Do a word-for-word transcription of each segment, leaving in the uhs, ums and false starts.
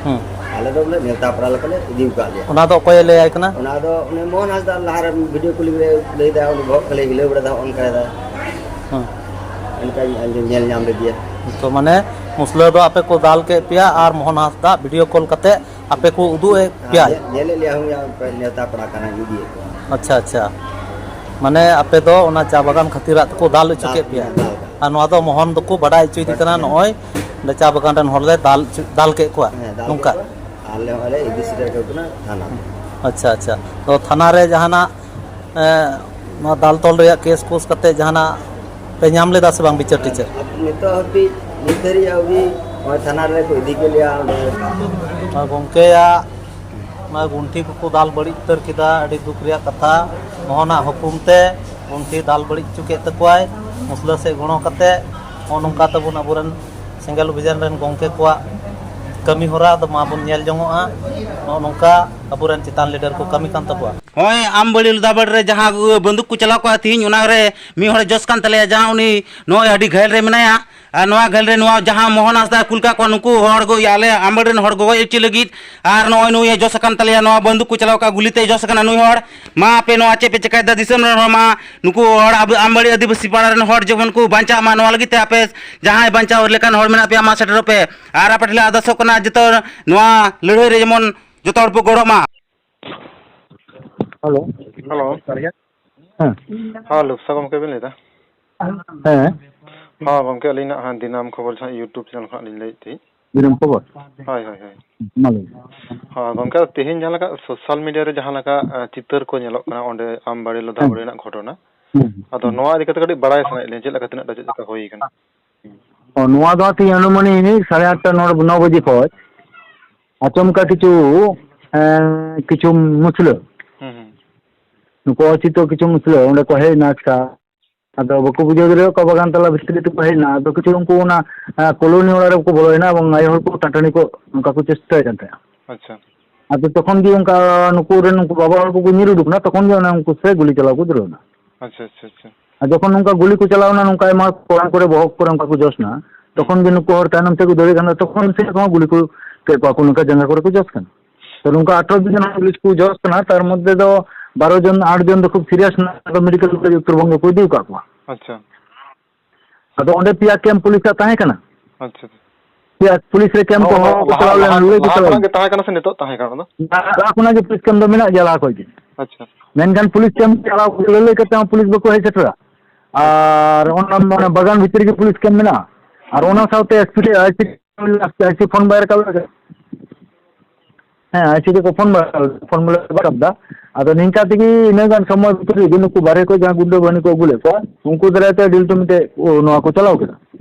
ᱦᱩᱸ᱾ ᱟᱞᱮ ᱫᱚ ᱵᱚᱞᱮ ᱱᱮᱣᱛᱟ ᱯᱮᱲᱟ ᱞᱮᱠᱟᱞᱮ ᱤᱫᱤ ᱟᱠᱟᱫ ᱞᱮᱭᱟ᱾ ᱚᱱᱟ ᱫᱚ ᱚᱠᱚᱭᱮ ᱞᱟᱹᱭᱟᱭ ᱠᱟᱱᱟ? ᱚᱱᱟ ᱫᱚ ᱩᱱᱤ ᱢᱳᱦᱚᱱ ᱦᱟᱸᱥᱫᱟ ᱞᱟᱦᱟᱨᱮ ᱵᱷᱤᱰᱤᱭᱳ ᱠᱚᱞᱤᱝ ᱨᱮ ᱞᱟᱹᱭᱫᱟ, ᱩᱱᱤ ᱵᱚᱦᱚᱜ ᱠᱷᱟᱹᱞᱤ ᱦᱤᱞᱟᱹᱣ ᱵᱟᱲᱟᱭᱮᱫᱟ, ᱦᱚᱸᱜᱼᱚ ᱱᱚᱝᱠᱟᱭᱮᱫᱟ᱾ ᱦᱩᱸ᱾ ᱚᱱᱠᱟᱧ ᱟᱸᱡᱚᱢ, ᱧᱮᱞ ᱧᱟᱢ ᱞᱮᱫᱮᱭᱟ᱾ ᱛᱚ ᱢᱟᱱᱮ ᱢᱩᱥᱞᱟᱹ ᱫᱚ ᱟᱯᱮ ᱠᱚ ᱫᱟᱞ ᱠᱮᱫ ᱯᱮᱭᱟ ᱟᱨ ᱢᱳᱦᱚᱱ ᱦᱟᱸᱥᱫᱟ ᱵᱷᱤᱰᱤᱭᱳ ᱠᱚᱞ ᱠᱟᱛᱮ ᱟᱯᱮ ᱠᱚ ᱩᱫᱩᱜ ᱮᱫ ᱯᱮᱭᱟ? ᱦᱮᱸ, ᱧᱮᱞ, ᱧᱮᱞᱮᱫ ᱞᱮᱭᱟ ᱦᱩᱭ ᱱᱮᱣᱛᱟ ᱯᱮᱲᱟ ᱠᱟᱱᱟ, ᱤᱫᱤᱭᱮᱫ ᱠᱚᱣᱟ᱾ ᱟᱪᱪᱷᱟ, ᱟᱪᱪᱷᱟ᱾ ᱢᱟᱱᱮ ᱟᱯᱮ ᱫᱚ ᱚᱱᱟ ᱪᱟ ᱵᱟᱜᱟᱱ ᱠᱷᱟᱹᱛᱤᱨᱟᱜ ᱛᱮᱠᱚ ᱫᱟᱞ ᱦᱚᱪᱚ ᱫᱟᱞ, ᱠᱮᱫ ᱯᱮᱭᱟ? ᱦᱮᱸ, ᱫᱟᱞ᱾ ᱟᱨ ᱱᱚᱣᱟ ᱫᱚ ᱢᱳᱦᱚᱱ ᱫᱚᱠᱚ ᱵᱟᱰᱟᱭ ᱦᱚᱪᱚᱭᱮᱫᱮ ᱠᱟᱱᱟ, ᱦᱮᱸ᱾ ᱱᱚᱜᱼᱚᱭ ᱚᱸᱰᱮ ᱪᱟ ᱵᱟᱜᱟᱱ ᱨᱮᱱ ᱦᱚᱲ ᱞᱮ ᱫᱟᱞ ᱦᱚᱪᱚ, ᱫᱟᱞ ᱠᱮᱫ ᱠᱚᱣᱟ, ᱦᱮᱸ, ᱫᱟᱞ ᱠᱮᱫ ᱱᱚᱝᱠᱟ? ᱠᱚᱣᱟ᱾ ᱟᱨ ᱞᱮ ᱦᱚᱸᱜᱼᱚᱭ ᱞᱮ ᱤᱫᱤ ᱥᱮᱴᱮᱨ ᱠᱟᱠᱚ ᱠᱟᱱᱟ ᱛᱷᱟᱱᱟ᱾ ᱟᱪᱪᱷᱟ, ᱟᱪᱪᱷᱟ᱾ ᱛᱚ ᱛᱷᱟᱱᱟ ᱨᱮ ᱡᱟᱦᱟᱱᱟᱜ, ᱮᱸ, ᱱᱚᱣᱟ ᱫᱟᱞ ᱛᱚᱞ ᱨᱮᱭᱟᱜ ᱠᱮᱥ ᱠᱳᱥ ᱠᱟᱛᱮ ᱡᱟᱦᱟᱱᱟᱜ ᱯᱮ ᱧᱟᱢ ᱞᱮᱫᱟ ᱥᱮ ᱵᱟᱝ ᱵᱤᱪᱟᱹᱨ ᱴᱤᱪᱟᱹᱨ? ᱱᱤᱛᱚᱜ ᱦᱟᱹᱵᱤᱡ, ᱱᱤᱛ ᱫᱷᱟᱹᱨᱤᱡ ᱦᱟᱹᱵᱤᱡ ᱱᱚᱜᱼᱚᱭ ᱛᱷᱟᱱᱟ ᱨᱮᱠᱚ ᱤᱫᱤ ᱠᱮᱫ ᱞᱮᱭᱟ ᱚᱸᱰᱮ᱾ ᱟᱨ ᱜᱚᱢᱠᱮᱭᱟᱜ ᱚᱱᱟ ᱜᱩᱱᱴᱷᱤ ᱠᱚᱠᱚ ᱫᱟᱞ ᱵᱟᱹᱲᱤᱡ ᱩᱛᱟᱹᱨ ᱠᱮᱫᱟ, ᱟᱹᱰᱤ ᱫᱩᱠ ᱨᱮᱭᱟᱜ ᱠᱟᱛᱷᱟ᱾ ᱢᱳᱦᱚᱱᱟᱜ ᱦᱩᱠᱩᱢ ᱛᱮ ᱜᱩᱱᱴᱷᱤ ᱫᱟᱞ ᱵᱟᱹᱲᱤᱡ ᱦᱚᱪᱚ ᱠᱮᱫ ᱛᱟᱠᱚᱣᱟᱭ ᱢᱩᱥᱞᱟᱹ ᱥᱮᱫ ᱜᱚᱲᱚ ᱠᱟᱛᱮ᱾ ᱱᱚᱜᱼᱚ ᱱᱚᱝᱠᱟ ᱛᱟᱵᱚᱱ ᱟᱵᱚᱨᱮᱱ ᱥᱮᱸᱜᱮᱞ ᱚᱵᱷᱤᱡᱟᱱ ᱨᱮᱱ ᱜᱚᱢᱠᱮ ᱠᱚᱣᱟᱜ ᱠᱟᱹᱢᱤ ᱦᱚᱨᱟ ᱫᱚ ᱢᱟ ᱵᱚᱱ ᱧᱮᱞ ᱡᱚᱝᱚᱜᱼᱟ᱾ ᱱᱚᱜᱼᱚ ᱱᱚᱝᱠᱟ ᱟᱵᱚᱨᱮᱱ ᱪᱮᱛᱟᱱ ᱞᱤᱰᱟᱨ ᱠᱚ ᱠᱟᱹᱢᱤ ᱠᱟᱱ ᱛᱟᱵᱚᱣᱟ᱾ ᱦᱚᱸᱜᱼᱚᱭ ᱟᱢᱵᱟᱲᱤ ᱞᱚᱫᱷᱟᱵᱟᱲ ᱨᱮ ᱡᱟᱦᱟᱸ ᱵᱟᱹᱱᱫᱩᱠ ᱠᱚ ᱪᱟᱞᱟᱣ ᱠᱚᱜᱼᱟ ᱛᱤᱦᱤᱧ, ᱚᱱᱟ ᱨᱮ ᱢᱤᱫ ᱦᱚᱲᱮ ᱡᱚᱥ ᱠᱟᱱ ᱛᱟᱞᱮᱭᱟ, ᱡᱟᱦᱟᱸ ᱩᱱᱤ ᱱᱚᱜᱼᱚᱭ ᱟᱹᱰᱤ ᱜᱷᱟᱹᱞ ᱨᱮ ᱢᱮᱱᱟᱭᱟ᱾ ᱟᱨ ᱱᱚᱣᱟ ᱜᱷᱟᱹᱞ ᱨᱮ ᱱᱚᱣᱟ ᱡᱟᱦᱟᱸ ᱢᱳᱦᱚᱱ ᱦᱟᱸᱥᱫᱟ ᱠᱩᱞ ᱠᱟᱜ ᱠᱚᱣᱟ, ᱱᱩᱠᱩ ᱦᱚᱲ ᱜᱚ-, ᱟᱞᱮ ᱟᱢᱵᱟᱲᱤ ᱨᱮᱱ ᱦᱚᱲ ᱜᱚᱜᱚᱡ ᱦᱚᱪᱚ ᱞᱟᱹᱜᱤᱫ᱾ ᱟᱨ ᱱᱚᱜᱼᱚᱭ ᱱᱩᱭᱮ ᱡᱚᱥ ᱟᱠᱟᱱ ᱛᱟᱞᱮᱭᱟ, ᱱᱚᱣᱟ ᱵᱟᱹᱱᱫᱩᱠ ᱠᱚ ᱪᱟᱞᱟᱣ ᱠᱟᱜᱼᱟ, ᱜᱩᱞᱤ ᱛᱮᱭ ᱡᱚᱥ ᱟᱠᱟᱱᱟ ᱱᱩᱭ ᱦᱚᱲ᱾ ᱢᱟ ᱟᱯᱮ ᱱᱚᱣᱟ ᱪᱮᱫ ᱯᱮ ᱪᱮᱠᱟᱭᱮᱫᱟ ᱫᱤᱥᱚᱢ ᱨᱮᱱ ᱦᱚᱲ? ᱢᱟ ᱱᱩᱠᱩ ᱦᱚᱲ ᱟᱵ-, ᱟᱢᱵᱟᱲᱤ ᱟᱹᱫᱤᱵᱟᱹᱥᱤ ᱯᱟᱲᱟ ᱨᱮᱱ ᱦᱚᱲ ᱡᱮᱢᱚᱱ ᱠᱚ ᱵᱟᱧᱪᱟᱜ ᱢᱟ, ᱱᱚᱣᱟ ᱞᱟᱹᱜᱤᱫ ᱛᱮ ᱟᱯᱮ ᱡᱟᱦᱟᱸᱭ ᱵᱟᱧᱪᱟᱣ ᱞᱮᱠᱟᱱ ᱦᱚᱲ ᱢᱮᱱᱟᱜ ᱯᱮᱭᱟ, ᱢᱟ ᱥᱮᱴᱮᱨᱚᱜ ᱯᱮ᱾ ᱟᱨ ᱟᱯᱮ ᱴᱷᱮᱱ ᱞᱮ ᱟᱨᱫᱟᱥᱚᱜ ᱠᱟᱱᱟ, ᱡᱚᱛᱚ ᱱᱚᱣᱟ ᱞᱟᱹᱲᱦᱟᱹᱭ ᱨᱮ ᱡᱮᱢᱚᱱ ᱡᱚᱛᱚ ᱦᱚᱲ ᱯᱮ ᱜᱚᱲᱚᱜ ᱢᱟ᱾ ᱦᱮᱞᱳ᱾ ᱦᱮᱞᱳ᱾ ᱦᱮᱸ᱾ ᱦᱮᱸ, ᱞᱩᱠᱥᱟ ᱜᱚᱢᱠᱮ ᱵᱤᱱ ᱞᱟᱹᱭᱫᱟ? ᱦᱮᱸ᱾ ᱦᱮᱸ, ᱜᱚᱢᱠᱮ, ᱟᱹᱞᱤᱧᱟᱜ ᱦᱟᱸᱜ ᱫᱤᱱᱟᱢ ᱠᱷᱚᱵᱚᱨ ᱡᱟᱦᱟᱸ YouTube channel ᱠᱷᱚᱱᱟᱜ ᱞᱤᱧ ᱞᱟᱹᱭᱮᱫ ᱛᱟᱦᱮᱸᱫ᱾ ᱫᱤᱱᱟᱹᱢ ᱠᱷᱚᱵᱚᱨ? ᱦᱳᱭ, ᱦᱳᱭ, ᱦᱳᱭ᱾ ᱢᱟ ᱞᱟᱹᱭ ᱢᱮ᱾ ᱦᱳᱭ, ᱜᱚᱢᱠᱮ, ᱛᱮᱦᱮᱧ ᱡᱟᱦᱟᱸ ᱞᱮᱠᱟ social media ᱨᱮ ᱡᱟᱦᱟᱸ ᱞᱮᱠᱟ, ᱮ, ᱪᱤᱛᱟᱹᱨ ᱠᱚ ᱧᱮᱞᱚᱜ ᱠᱟᱱᱟ ᱚᱸᱰᱮ ᱟᱢᱵᱟᱲᱤ ᱦᱮᱸ᱾ ᱞᱚᱫᱷᱟᱵᱟᱲᱤ ᱨᱮᱱᱟᱜ ᱜᱷᱚᱴᱚᱱᱟ, ᱦᱮᱸ᱾ ᱟᱫᱚ ᱦᱮᱸ᱾ ᱱᱚᱣᱟ ᱤᱫᱤ ᱠᱟᱛᱮ ᱠᱟᱹᱴᱤᱡ ᱵᱟᱲᱟᱭ ᱥᱟᱱᱟᱭᱮᱫ ᱞᱤᱧᱟ, ᱪᱮᱫ ᱞᱮᱠᱟ, ᱛᱤᱱᱟᱹᱜ ᱴᱟ ᱪᱮᱫ ᱞᱮᱠᱟ ᱦᱩᱭ ᱠᱟᱱᱟ? ᱚ, ᱱᱚᱣᱟ ᱫᱚ ᱛᱮᱦᱮᱧ ᱟᱹᱱᱩᱢᱟᱹᱱᱤᱠ ᱥᱟᱲᱮ ᱟᱴᱴᱟ, ᱱᱚ, ᱱᱚ ᱵᱟᱡᱮ ᱠᱷᱚᱡ ᱟᱪᱚᱢᱠᱟ ᱠᱤᱪᱷᱩ, ᱮᱸ, ᱠᱤᱪᱷᱩ ᱢᱩᱥᱞᱟᱹ, ᱦᱩᱸ, ᱦᱩᱸ᱾ ᱱᱩᱠᱩ ᱚᱪᱤᱛᱚ ᱠᱤᱪᱷᱩ ᱢᱩᱥᱞᱟᱹ ᱚᱸᱰᱮ ᱠᱚ ᱦᱮᱡ ᱮᱱᱟ ᱟᱪᱠᱟ᱾ ᱟᱫᱚ ᱵᱟᱠᱚ ᱵᱩᱡᱷᱟᱹᱣ ᱫᱟᱲᱮᱭᱟᱜ ᱠᱚᱣᱟ, ᱵᱟᱜᱟᱱ ᱛᱟᱞᱟ ᱵᱷᱤᱛᱨᱤ ᱛᱮᱠᱚ ᱦᱮᱡ ᱮᱱᱟ᱾ ᱟᱫᱚ ᱠᱤᱪᱷᱩ ᱩᱱᱠᱩ ᱚᱱᱟ, ᱮᱸ, ᱠᱚᱞᱳᱱᱤ ᱚᱲᱟᱜ ᱨᱮᱠᱚ ᱵᱚᱞᱚᱭᱮᱱᱟ ᱮᱵᱚᱝ ᱟᱭᱳ ᱦᱚᱲ ᱠᱚ ᱴᱟᱱᱴᱟᱱᱤ ᱠᱚ ᱱᱚᱝᱠᱟ ᱠᱚ ᱪᱮᱥᱴᱟᱭᱮᱫ ᱠᱟᱱ ᱛᱟᱦᱮᱸᱫ᱾ ᱟᱪᱪᱷᱟ᱾ ᱟᱫᱚ ᱛᱚᱠᱷᱚᱱ ᱜᱮ ᱚᱱᱠᱟ ᱱᱩᱠᱩ ᱨᱮᱱ ᱩᱱᱠᱩ ᱵᱟᱵᱟ ᱦᱚᱲ ᱠᱚᱠᱚ ᱧᱤᱨ ᱩᱰᱩᱠ ᱮᱱᱟ, ᱛᱚᱠᱷᱚᱱ ᱜᱮ ᱚᱱᱮ ᱩᱱᱠᱩ ᱥᱮᱫ ᱜᱩᱞᱤ ᱪᱟᱞᱟᱣ ᱠᱚ ᱫᱷᱩᱨᱟᱹᱣ ᱮᱱᱟ᱾ ᱟᱪᱪᱷᱟ, ᱟᱪᱪᱷᱟ, ᱟᱪᱪᱷᱟ᱾ ᱟᱨ ᱡᱚᱠᱷᱚᱱ ᱱᱚᱝᱠᱟ ᱜᱩᱞᱤ ᱠᱚ ᱪᱟᱞᱟᱣ ᱮᱱᱟ, ᱱᱚᱝᱠᱟ ᱟᱭᱢᱟ ᱠᱚᱲᱟᱢ ᱠᱚᱨᱮ, ᱵᱚᱦᱚᱜ ᱠᱚᱨᱮ ᱚᱱᱠᱟ ᱠᱚ ᱡᱚᱥ ᱮᱱᱟ, ᱦᱩᱸ᱾ ᱛᱚᱠᱷᱚᱱ ᱜᱮ ᱱᱩᱠᱩ ᱦᱚᱲ ᱛᱟᱭᱱᱚᱢ ᱥᱮᱫ ᱠᱚ ᱫᱟᱹᱲ ᱮᱫ ᱠᱟᱱ ᱛᱟᱦᱮᱸᱫ, ᱛᱚᱠᱷᱚᱱ ᱥᱮᱫ ᱠᱷᱚᱱ ᱜᱩᱞᱤ ᱠᱚ ᱠᱮᱫ ᱠᱚᱣᱟ ᱠᱚ, ᱱᱚᱝᱠᱟ ᱡᱟᱸᱜᱟ ᱠᱚᱨᱮ ᱠᱚ ᱡᱚᱥ ᱠᱟᱱᱟ᱾ ᱛᱚ, ᱱᱚᱝᱠᱟ ᱟᱴᱷᱨᱚ ᱡᱚᱱ ᱯᱩᱞᱤᱥ ᱠᱚ ᱡᱚᱥ ᱠᱟᱱᱟ, ᱛᱟᱨ ᱢᱚᱫᱽᱫᱷᱮ ᱫᱚ ᱵᱟᱨᱚ ᱡᱚᱱ, ᱟᱴ ᱡᱚᱱ ᱫᱚ ᱠᱷᱩᱵ ᱥᱤᱨᱤᱭᱟᱥ ᱱᱟᱜ ᱢᱮᱰᱤᱠᱮᱞ ᱠᱚᱞᱮᱡᱽ ᱩᱛᱛᱚᱨᱵᱚᱝᱜᱚ ᱠᱚ ᱤᱫᱤ ᱟᱠᱟᱫ ᱠᱚᱣᱟ᱾ ᱟᱪᱪᱷᱟ᱾ ᱟᱫᱚ ᱚᱸᱰᱮ ᱯᱮᱭᱟ ᱠᱮᱢᱯ ᱯᱩᱞᱤᱥᱟᱜ ᱛᱟᱦᱮᱸ ᱠᱟᱱᱟ᱾ ᱟᱪᱪᱟ᱾ ᱯᱮᱭᱟ ᱯᱩᱞᱤᱥ ᱨᱮ ᱠᱮᱢᱯ ᱦᱚᱸ, ᱠᱚ ᱦᱚᱦᱚ ᱚᱱᱟ ᱠᱚ ᱞᱟᱦᱟ, ᱪᱟᱞᱟᱣ ᱞᱮᱱᱟ, ᱞᱟᱦᱟ, ᱞᱟᱹᱭ ᱠᱚ ᱞᱟᱦᱟ ᱪᱟᱞᱟᱣ ᱠᱷᱚᱱᱟᱜ ᱞᱮᱱᱟ᱾ ᱜᱮ ᱛᱟᱦᱮᱸ ᱠᱟᱱᱟ ᱥᱮ ᱱᱤᱛᱚᱜ ᱛᱟᱦᱮᱸ ᱠᱟᱱᱟ ᱚᱱᱟ ᱫᱚ? ᱞᱟᱦᱟ ᱠᱷᱚᱱᱟᱜ ᱜᱮ ᱯᱩᱞᱤᱥ ᱠᱮᱢᱯ ᱫᱚ ᱢᱮᱱᱟᱜ ᱜᱮᱭᱟ ᱞᱟᱦᱟ ᱠᱷᱚᱡ ᱜᱮ᱾ ᱟᱪᱪᱷᱟ᱾ ᱢᱮᱱᱠᱷᱟᱱ ᱯᱩᱞᱤᱥ ᱠᱮᱢᱯ ᱪᱟᱞᱟᱣ ᱞᱟᱹᱞᱟᱹᱭ ᱠᱟᱛᱮ ᱦᱚᱸ ᱯᱩᱞᱤᱥ ᱵᱟᱠᱚ ᱦᱮᱡ ᱥᱮᱴᱮᱨᱟ᱾ ᱟᱨ ᱚᱱᱟ, ᱚᱱᱟ ᱵᱟᱜᱟᱱ ᱵᱷᱤᱛᱤᱨ ᱨᱮᱜᱮ ᱯᱩᱞᱤᱥ ᱠᱮᱢᱯ ᱢᱮᱱᱟᱜᱼᱟ᱾ ᱟᱨ ᱚᱱᱟ ᱥᱟᱶᱛᱮ ᱮᱥᱯᱤ, ᱟᱭᱥᱤ, ᱟᱭᱥᱤ ᱯᱷᱳᱱ ᱵᱟᱭ ᱨᱟᱠᱟᱵ ᱞᱮᱫᱟ᱾ ᱦᱮᱸ, ᱟᱭᱥᱤ ᱛᱮᱠᱚ ᱯᱷᱳᱱ ᱵᱟᱲᱟ, ᱯᱷᱳᱱ ᱵᱚᱞᱮ ᱵᱟᱭ ᱨᱟᱠᱟᱵ ᱮᱫᱟ᱾ ᱟᱫᱚ ᱱᱤᱝᱠᱟ ᱛᱮᱜᱮ ᱤᱱᱟᱹ ᱜᱟᱱ ᱥᱚᱢᱚᱭ ᱵᱷᱤᱛᱤᱨ ᱨᱮᱜᱮ ᱱᱩᱠᱩ ᱵᱟᱨᱦᱮ ᱠᱷᱚᱡ ᱡᱟᱦᱟᱸ ᱜᱩᱱᱰᱟᱹ ᱵᱟᱹᱦᱤᱱᱤ ᱠᱚ ᱟᱹᱜᱩ ᱞᱮᱫ ᱠᱚᱣᱟ, ᱩᱱᱠᱩ ᱫᱟᱨᱟᱭ ᱛᱮ ᱰᱤᱞ ᱫᱚ ᱢᱤᱫᱴᱮᱡ, ᱚ, ᱱᱚᱣᱟ ᱠᱚ ᱪᱟᱞᱟᱣ ᱠᱮᱫᱟ᱾